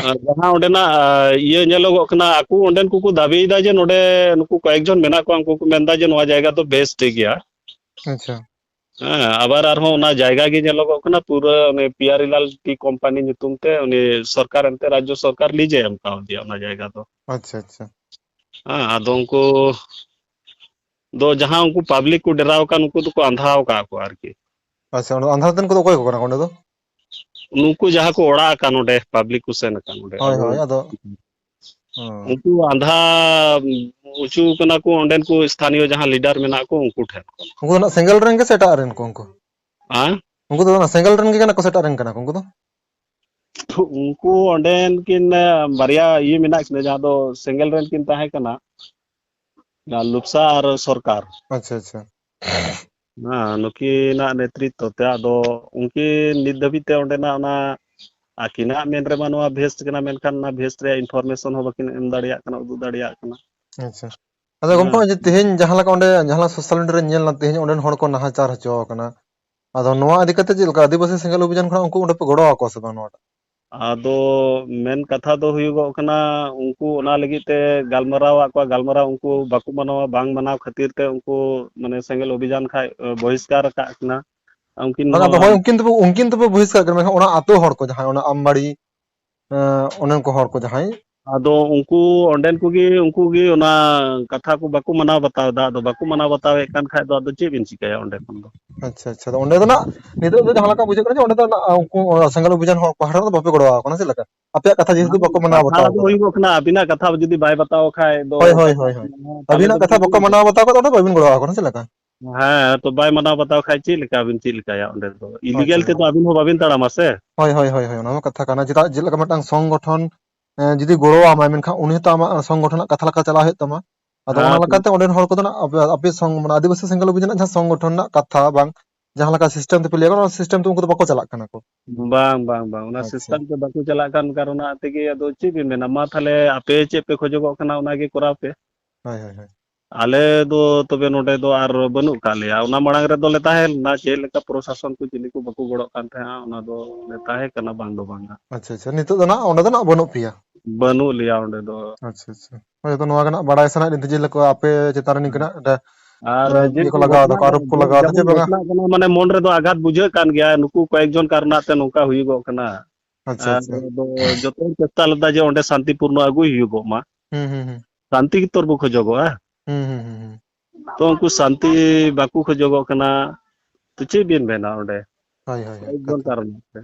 ᱟᱨ ᱡᱟᱦᱟᱸ ᱚᱸᱰᱮᱱᱟᱜ, ᱟ, ᱤᱭᱟᱹ ᱧᱮᱞᱚᱜᱚᱜ ᱠᱟᱱᱟ, ᱟᱠᱚ ᱚᱸᱰᱮᱱ ᱠᱚᱠᱚ ᱫᱟᱹᱵᱤᱭᱮᱫᱟ ᱡᱮ ᱱᱚᱰᱮ ᱱᱩᱠᱩ ᱠᱚᱭᱮᱠ ᱡᱚᱱ ᱢᱮᱱᱟᱜ ᱠᱚᱣᱟ, ᱩᱱᱠᱩ ᱠᱚ ᱢᱮᱱᱫᱟ ᱡᱮ ᱱᱚᱣᱟ ᱡᱟᱭᱜᱟ ᱫᱚ ᱵᱮᱥ ᱴᱷᱤᱠ ᱜᱮᱭᱟ᱾ ᱟᱪᱪᱷᱟ᱾ ᱦᱮᱸ, ᱟᱵᱟᱨ ᱟᱨᱦᱚᱸ ᱚᱱᱟ ᱡᱟᱭᱜᱟ ᱜᱮ ᱧᱮᱞᱚᱜᱚᱜ ᱠᱟᱱᱟ ᱯᱩᱨᱟᱹ ᱩᱱᱤ ᱯᱤᱭᱟᱨᱤᱞᱟᱞ ᱴᱤ ᱠᱳᱢᱯᱟᱱᱤ ᱧᱩᱛᱩᱢ ᱛᱮ ᱩᱱᱤ ᱥᱚᱨᱠᱟᱨ ᱮᱱᱛᱮ ᱨᱟᱡᱽᱡᱚ ᱥᱚᱨᱠᱟᱨ ᱞᱤᱡᱮ ᱮᱢ ᱠᱟᱣᱫᱮᱭᱟ ᱚᱱᱟ ᱡᱟᱭᱜᱟ ᱫᱚ᱾ ᱟᱪᱪᱷᱟ, ᱟᱪᱪᱷᱟ᱾ ᱦᱮᱸ, ᱟᱫᱚ ᱩᱱᱠᱩ ᱫᱚ ᱡᱟᱦᱟᱸ ᱩᱱᱠᱩ ᱯᱟᱵᱽᱞᱤᱠ ᱠᱚ ᱰᱮᱨᱟᱣ ᱟᱠᱟᱱ, ᱩᱱᱠᱩ ᱫᱚᱠᱚ ᱟᱸᱫᱷᱟᱣ ᱟᱠᱟᱫ ᱠᱚ ᱟᱨᱠᱤ᱾ ᱟᱪᱪᱷᱟ, ᱚᱸᱰᱮ ᱟᱸᱫᱷᱟ ᱫᱷᱟᱨᱮ ᱨᱮᱱ ᱠᱚᱫᱚ ᱚᱠᱚᱭ ᱠᱚ ᱠᱟᱱᱟ ᱠᱚ ᱚᱸᱰᱮ ᱫᱚ? ᱱᱩᱠᱩ ᱡᱟᱦᱟᱸ ᱠᱚ ᱚᱲᱟᱜ ᱟᱠᱟᱱ ᱱᱚᱰᱮ, ᱯᱟᱵᱽᱞᱤᱠ ᱠᱚ ᱥᱮᱱ ᱟᱠᱟᱱ ᱱᱚᱰᱮ᱾ ᱦᱳᱭ, ᱟᱫᱚ ᱦᱳᱭ, ᱟᱫᱚ, ᱦᱩᱸ᱾ ᱩᱱᱠᱩ ᱟᱸᱫᱷᱟ ᱚᱪᱚ ᱠᱟᱱᱟ ᱠᱚ ᱚᱸᱰᱮᱱ ᱠᱚ ᱥᱛᱷᱟᱱᱤᱭᱚ ᱡᱟᱦᱟᱸ ᱞᱤᱰᱟᱨ ᱢᱮᱱᱟᱜ ᱠᱚ, ᱩᱱᱠᱩ ᱴᱷᱮᱱ ᱠᱷᱚᱱ᱾ ᱩᱱᱠᱩ ᱫᱚ ᱱᱟᱜ ᱥᱮᱸᱜᱮᱞ ᱨᱮᱱ ᱜᱮ ᱥᱮ ᱮᱴᱟᱜ ᱨᱮᱱ ᱠᱚ ᱩᱱᱠᱩ? ᱦᱮᱸ? ᱩᱱᱠᱩ ᱫᱚ ᱚᱱᱟ ᱥᱮᱸᱜᱮᱞ ᱨᱮᱱ ᱜᱮ ᱠᱟᱱᱟ ᱠᱚ ᱥᱮ ᱮᱴᱟᱜ ᱨᱮᱱ ᱠᱟᱱᱟ ᱠᱚ ᱩᱱᱠᱩ ᱫᱚ? ᱩᱱᱠᱩ ᱚᱸᱰᱮᱱ ᱠᱤᱱ, ᱮ, ᱵᱟᱨᱭᱟ ᱤᱭᱟᱹ ᱢᱮᱱᱟᱜ ᱠᱤᱱᱟ, ᱡᱟᱦᱟᱸ ᱫᱚ ᱥᱮᱸᱜᱮᱞ ᱨᱮᱱ ᱠᱤᱱ ᱛᱟᱦᱮᱸ ᱠᱟᱱᱟ, ᱚᱱᱟ ᱞᱩᱯᱥᱟ ᱟᱨ ᱥᱚᱨᱠᱟᱨ᱾ ᱟᱪᱪᱷᱟ, ᱟᱪᱪᱷᱟ᱾ ᱦᱮᱸ, ᱱᱩᱠᱤᱱᱟᱜ ᱱᱮᱛᱨᱤᱛᱵ ᱛᱮ᱾ ᱟᱫᱚ ᱩᱱᱠᱤᱱ ᱱᱤᱛ ᱫᱷᱟᱹᱵᱤᱡ ᱛᱮ ᱚᱸᱰᱮᱱᱟᱜ ᱚᱱᱟ ᱟᱹᱠᱤᱱᱟᱜ ᱢᱮᱱ ᱨᱮᱢᱟ ᱱᱚᱣᱟ ᱵᱷᱮᱥᱴ ᱠᱟᱱᱟ, ᱢᱮᱱᱠᱷᱟᱱ ᱚᱱᱟ ᱵᱷᱮᱥᱴ ᱨᱮᱭᱟᱜ ᱤᱱᱯᱷᱚᱨᱢᱮᱥᱚᱱ ᱦᱚᱸ ᱵᱟᱹᱠᱤᱱ ᱮᱢ ᱫᱟᱲᱮᱭᱟᱜ ᱠᱟᱱᱟ, ᱩᱫᱩᱜ ᱫᱟᱲᱮᱭᱟᱜ ᱠᱟᱱᱟ᱾ ᱟᱪᱪᱷᱟ᱾ ᱟᱫᱚ ᱜᱚᱢᱠᱮ, ᱦᱮᱸ᱾ ᱱᱚᱜᱼᱚᱭ ᱡᱮ ᱛᱮᱦᱮᱧ ᱡᱟᱦᱟᱸ ᱞᱮᱠᱟ ᱚᱸᱰᱮ, ᱡᱟᱦᱟᱸ ᱞᱮᱠᱟ ᱥᱳᱥᱟᱞ ᱢᱤᱰᱤᱭᱟ ᱨᱮ ᱧᱮᱞ ᱮᱱᱟ, ᱛᱮᱦᱮᱧ ᱚᱸᱰᱮᱱ ᱦᱚᱲ ᱠᱚ ᱱᱟᱦᱟᱪᱟᱨ ᱦᱚᱪᱚ ᱟᱠᱟᱱᱟ, ᱟᱫᱚ ᱱᱚᱣᱟ ᱤᱫᱤ ᱠᱟᱛᱮ ᱪᱮᱫ ᱞᱮᱠᱟ ᱟᱹᱫᱤᱵᱟᱹᱥᱤ ᱥᱮᱸᱜᱮᱞ ᱚᱵᱷᱤᱡᱟᱱ ᱠᱷᱚᱱᱟᱜ ᱩᱱᱠᱩ ᱚᱸᱰᱮ ᱯᱮ ᱜᱚᱲᱚ ᱟᱠᱚᱣᱟ ᱥᱮ ᱵᱟᱝ ᱱᱚᱣᱟᱴᱟᱜ? ᱟᱫᱚ ᱢᱮᱱ ᱠᱟᱛᱷᱟ ᱫᱚ ᱦᱩᱭᱩᱜᱚᱜ ᱠᱟᱱᱟ, ᱩᱱᱠᱩ ᱚᱱᱟ ᱞᱟᱹᱜᱤᱫ ᱛᱮ ᱜᱟᱞᱢᱟᱨᱟᱣ ᱟᱫ ᱠᱚᱣᱟ, ᱜᱟᱞᱢᱟᱨᱟᱣ ᱩᱱᱠᱩ ᱵᱟᱠᱚ ᱢᱟᱱᱟᱣᱟ, ᱵᱟᱝ ᱢᱟᱱᱟᱣ ᱠᱷᱟᱹᱛᱤᱨ ᱛᱮ ᱩᱱᱠᱩ ᱢᱟᱱᱮ ᱥᱮᱸᱜᱮᱞ ᱚᱵᱷᱤᱡᱟᱱ ᱠᱷᱟᱡ, ᱮ, ᱵᱚᱦᱤᱥᱠᱟᱨ ᱟᱠᱟᱫ ᱠᱤᱱᱟ᱾ ᱩᱱᱠᱤᱱ ᱵᱟᱝ, ᱟᱫᱚ ᱦᱚᱸ ᱦᱳᱭ, ᱩᱱᱠᱤᱱ ᱫᱚ, ᱩᱱᱠᱤᱱ ᱫᱚᱯᱮ ᱵᱚᱦᱤᱥᱠᱟᱨ ᱠᱤᱱᱟ, ᱢᱮᱱᱠᱷᱟᱱ ᱚᱱᱟ ᱟᱛᱳ ᱦᱚᱲ ᱠᱚ ᱡᱟᱦᱟᱸᱭ, ᱚᱱᱟ ᱟᱢᱵᱟᱲᱤ, ᱮᱸ, ᱚᱱᱮ ᱩᱱᱠᱩ ᱦᱚᱲ ᱠᱚ ᱡᱟᱦᱟᱸᱭ᱾ ᱟᱫᱚ ᱩᱱᱠᱩ ᱚᱸᱰᱮᱱ ᱠᱚᱜᱮ, ᱩᱱᱠᱩ ᱜᱮ ᱚᱱᱟ ᱠᱟᱛᱷᱟ ᱠᱚ ᱵᱟᱠᱚ ᱢᱟᱱᱟᱣ ᱵᱟᱛᱟᱣ ᱮᱫᱟ᱾ ᱟᱫᱚ ᱵᱟᱠᱚ ᱢᱟᱱᱟᱣ ᱵᱟᱛᱟᱣᱮᱫ ᱠᱟᱱ ᱠᱷᱟᱡ ᱫᱚ ᱟᱫᱚ ᱪᱮᱫ ᱵᱤᱱ ᱪᱤᱠᱟᱹᱭᱟ ᱚᱸᱰᱮ ᱠᱷᱚᱱ ᱫᱚ? ᱟᱪᱪᱷᱟ, ᱟᱪᱪᱷᱟ᱾ ᱟᱫᱚ ᱚᱸᱰᱮ ᱫᱚ ᱱᱟᱜ ᱱᱤᱛᱚᱜ ᱫᱚ ᱡᱟᱦᱟᱸ ᱞᱮᱠᱟ ᱵᱩᱡᱷᱟᱹᱜ ᱠᱟᱱᱟ ᱡᱮ ᱚᱸᱰᱮ ᱫᱚ ᱱᱟᱜ ᱩᱱᱠᱩ ᱥᱮᱸᱜᱮᱞ ᱚᱵᱷᱤᱡᱟᱱ ᱦᱚᱲ ᱯᱟᱦᱴᱟ ᱨᱮᱫᱚ ᱵᱟᱯᱮ ᱜᱚᱲᱚ ᱟᱠᱚ ᱠᱟᱱᱟ, ᱪᱮᱫ ᱞᱮᱠᱟ? ᱟᱯᱮᱭᱟᱜ ᱠᱟᱛᱷᱟ ᱡᱮᱦᱮᱛᱩ ᱵᱟᱠᱚ ᱢᱟᱱᱟᱣ ᱠᱟᱛᱷᱟ ᱵᱟᱛᱟᱣ ᱫᱚ ᱠᱟᱫᱟ᱾ ᱦᱩᱭᱩᱜᱚᱜ ᱠᱟᱱᱟ, ᱟᱹᱵᱤᱱᱟᱜ ᱠᱟᱛᱷᱟ ᱡᱩᱫᱤ ᱵᱟᱭ ᱵᱟᱛᱟᱣ ᱠᱷᱟᱡ ᱫᱚ ᱦᱳᱭ, ᱦᱳᱭ, ᱦᱳᱭ, ᱦᱳᱭ᱾ ᱛᱟᱦᱞᱮ ᱟᱹᱵᱤᱱᱟᱜ ᱫᱚ ᱠᱟᱛᱷᱟ ᱵᱟᱠᱚ ᱢᱟᱱᱟᱣ ᱵᱟᱛᱟᱣ ᱠᱷᱟᱡ ᱫᱚ ᱚᱸᱰᱮ ᱵᱟᱹᱵᱤᱱ ᱜᱚᱲᱚ ᱟᱠᱚ ᱠᱟᱱᱟ, ᱪᱮᱫ ᱞᱮᱠᱟ? ᱦᱮᱸ, ᱛᱚ ᱵᱟᱭ ᱢᱟᱱᱟᱣ ᱵᱟᱛᱟᱣ ᱠᱷᱟᱡ ᱪᱮᱫ ᱞᱮᱠᱟ ᱵᱤᱱ, ᱪᱮᱫ ᱞᱮᱠᱟᱭᱟ ᱚᱸᱰᱮ ᱫᱚ? ᱦᱳᱭ, ᱤᱞᱤᱜᱮᱞ ᱦᱳᱭ, ᱛᱮᱫᱚ ᱦᱳᱭ᱾ ᱟᱹᱵᱤᱱ ᱦᱚᱸ ᱵᱟᱵᱤᱱ ᱛᱟᱲᱟᱢᱟ ᱥᱮ? ᱦᱳᱭ, ᱦᱳᱭ, ᱦᱳᱭ, ᱦᱳᱭ, ᱚᱱᱟ ᱢᱟ ᱠᱟᱛᱷᱟ ᱠᱟᱱᱟ᱾ ᱪᱮᱫᱟᱜ ᱡᱮ ᱞᱮᱠᱟ ᱢᱤᱫᱴᱟᱝ ᱥᱚᱝᱜᱚᱴᱷᱚᱱ, ᱮᱸ, ᱡᱩᱫᱤ ᱜᱚᱲᱚ ᱟᱢᱟᱭ, ᱢᱮᱱᱠᱷᱟᱱ ᱩᱱᱤ ᱦᱚᱸᱛᱚ ᱟᱢᱟᱜ ᱥᱚᱝᱜᱚᱴᱷᱚᱱ ᱨᱮᱱᱟᱜ ᱠᱟᱛᱷᱟ ᱞᱮᱠᱟ ᱪᱟᱞᱟᱣ ᱦᱩᱭᱩᱜ ᱛᱟᱢᱟ᱾ ᱟᱫᱚ ᱚᱱᱟ ᱦᱮᱸ, ᱛᱚ ᱞᱮᱠᱟᱛᱮ ᱚᱸᱰᱮᱱ ᱦᱚᱲ ᱠᱚᱫᱚ ᱱᱟᱜ ᱟᱯᱮ, ᱟᱯᱮ ᱥᱚᱝ-, ᱢᱟᱱᱮ ᱟᱹᱫᱤᱵᱟᱹᱥᱤ ᱥᱮᱸᱜᱮᱞ ᱚᱵᱷᱤᱡᱟᱱ ᱨᱮᱱᱟᱜ ᱡᱟᱦᱟᱸ ᱥᱚᱝᱜᱚᱴᱷᱚᱱ ᱨᱮᱱᱟᱜ ᱠᱟᱛᱷᱟ ᱵᱟᱝ, ᱡᱟᱦᱟᱸ ᱞᱮᱠᱟ system ᱛᱮᱯᱮ ᱞᱟᱹᱭᱟ, ᱚᱱᱟ system ᱛᱮ ᱩᱱᱠᱩ ᱫᱚ ᱵᱟᱠᱚ ᱪᱟᱞᱟᱜ ᱠᱟᱱᱟ ᱠᱚ᱾ ᱵᱟᱝ, ᱵᱟᱝ, ᱵᱟᱝ, ᱚᱱᱟ ᱟᱪᱪᱷᱟ᱾ System ᱛᱮ ᱵᱟᱠᱚ ᱪᱟᱞᱟᱜ ᱠᱟᱱ ᱠᱟᱨᱚᱱᱟᱜ ᱛᱮᱜᱮ, ᱟᱫᱚ ᱪᱮᱫ ᱵᱤᱱ ᱢᱮᱱᱟ, ᱢᱟ ᱛᱟᱦᱞᱮ ᱟᱯᱮ ᱪᱮᱫ ᱯᱮ ᱠᱷᱚᱡᱚᱜᱚᱜ ᱠᱟᱱᱟ, ᱚᱱᱟᱜᱮ ᱠᱚᱨᱟᱣ ᱯᱮ᱾ ᱦᱳᱭ, ᱦᱳᱭ, ᱦᱳᱭ᱾ ᱟᱞᱮ ᱫᱚ ᱛᱚᱵᱮ ᱱᱚᱰᱮ ᱫᱚ ᱟᱨ ᱵᱟᱹᱱᱩᱜ ᱠᱟᱜ ᱞᱮᱭᱟ᱾ ᱚᱱᱟ ᱢᱟᱲᱟᱝ ᱨᱮᱫᱚ ᱞᱮ ᱛᱟᱦᱮᱸ ᱞᱮᱱᱟ, ᱪᱮᱫ ᱞᱮᱠᱟ ᱯᱨᱚᱥᱟᱥᱚᱱ ᱠᱚ ᱪᱤᱞᱤ ᱠᱚ ᱵᱟᱠᱚ ᱜᱚᱲᱚᱜ ᱠᱟᱱ ᱛᱟᱦᱮᱸᱜᱼᱟ, ᱚᱱᱟ ᱫᱚ ᱞᱮ ᱛᱟᱦᱮᱸ ᱠᱟᱱᱟ, ᱵᱟᱝ ᱫᱚ ᱵᱟᱝᱟ᱾ ᱟᱪᱪᱷᱟ, ᱟᱪᱪᱷᱟ, ᱱᱤᱛᱚᱜ ᱫᱚ ᱱᱟᱜ ᱚᱸᱰᱮ ᱫᱚ ᱱᱟᱜ ᱵᱟᱹᱱᱩᱜ ᱯᱮᱭᱟ? ᱵᱟᱹᱱᱩᱜ ᱞᱮᱭᱟ ᱚᱸᱰᱮ ᱫᱚ᱾ ᱟᱪᱪᱷᱟ, ᱟᱪᱪᱷᱟ᱾ ᱦᱳᱭ, ᱟᱫᱚ ᱱᱚᱣᱟ ᱜᱮ ᱱᱟᱜ ᱵᱟᱲᱟᱭ ᱥᱟᱱᱟᱭᱮᱫ ᱞᱤᱧ ᱛᱟᱦᱮᱸ, ᱪᱮᱫ ᱞᱮᱠᱟ ᱟᱯᱮ ᱪᱮᱛᱟᱱ ᱨᱮ ᱱᱤᱝᱠᱟᱹᱱᱟᱜ ᱰᱟ-, ᱟᱨ ᱮᱸ, ᱤᱭᱟᱹ ᱡᱮᱦᱮᱛᱩ ᱠᱚ ᱞᱟᱜᱟᱣ ᱜᱷᱚᱴᱱᱟ, ᱫᱟᱠᱚ, ᱟᱨᱳᱯ ᱠᱚ ᱞᱟᱜᱟᱣ ᱡᱮᱢᱚᱱ ᱫᱟ, ᱪᱮᱫ ᱵᱟᱝᱟ? ᱜᱷᱚᱴᱱᱟ ᱠᱟᱱᱟ, ᱢᱟᱱᱮ ᱢᱚᱱ ᱨᱮᱫᱚ ᱟᱜᱷᱟᱛ ᱵᱩᱡᱷᱟᱹᱜ ᱠᱟᱱ ᱜᱮᱭᱟ, ᱱᱩᱠᱩ ᱠᱚᱭᱮᱠ ᱡᱚᱱ ᱠᱟᱨᱚᱱᱟᱜ ᱛᱮ ᱱᱚᱝᱠᱟ ᱦᱩᱭᱩᱜᱚᱜ ᱠᱟᱱᱟ᱾ ᱟᱪᱪᱷᱟ, ᱟᱨ ᱟᱪᱪᱷᱟ᱾ ᱟᱫᱚ ᱡᱚᱛᱚᱧ ᱪᱮᱥᱴᱟ ᱞᱮᱫᱟ ᱡᱮ ᱚᱸᱰᱮ ᱥᱟᱱᱛᱤᱯᱩᱨᱱᱚ ᱟᱹᱜᱩᱭ ᱦᱩᱭᱩᱜᱚᱜ ᱢᱟ᱾ ᱦᱩᱸ, ᱦᱩᱸ, ᱦᱩᱸ᱾ ᱥᱟᱱᱛᱤ ᱜᱮᱛᱚ ᱵᱚ ᱠᱷᱚᱡᱚᱜᱚᱜᱼᱟ᱾ ᱦᱩᱸ, ᱦᱩᱸ, ᱦᱩᱸ, ᱦᱩᱸ᱾ ᱛᱚ ᱩᱱᱠᱩ ᱥᱟᱱᱛᱤ ᱵᱟᱠᱚ ᱠᱷᱚᱡᱚᱜᱚᱜ ᱠᱟᱱᱟ᱾ ᱛᱚ ᱪᱮᱫ ᱵᱤᱱ ᱢᱮᱱᱟ ᱚᱸᱰᱮ? ᱦᱳᱭ, ᱦᱳᱭ, ᱦᱳᱭ, ᱮᱠ ᱜᱷᱚᱱᱴᱟ ᱠᱟᱛᱷᱟ᱾ ᱨᱮᱱᱟᱜ ᱛᱮ᱾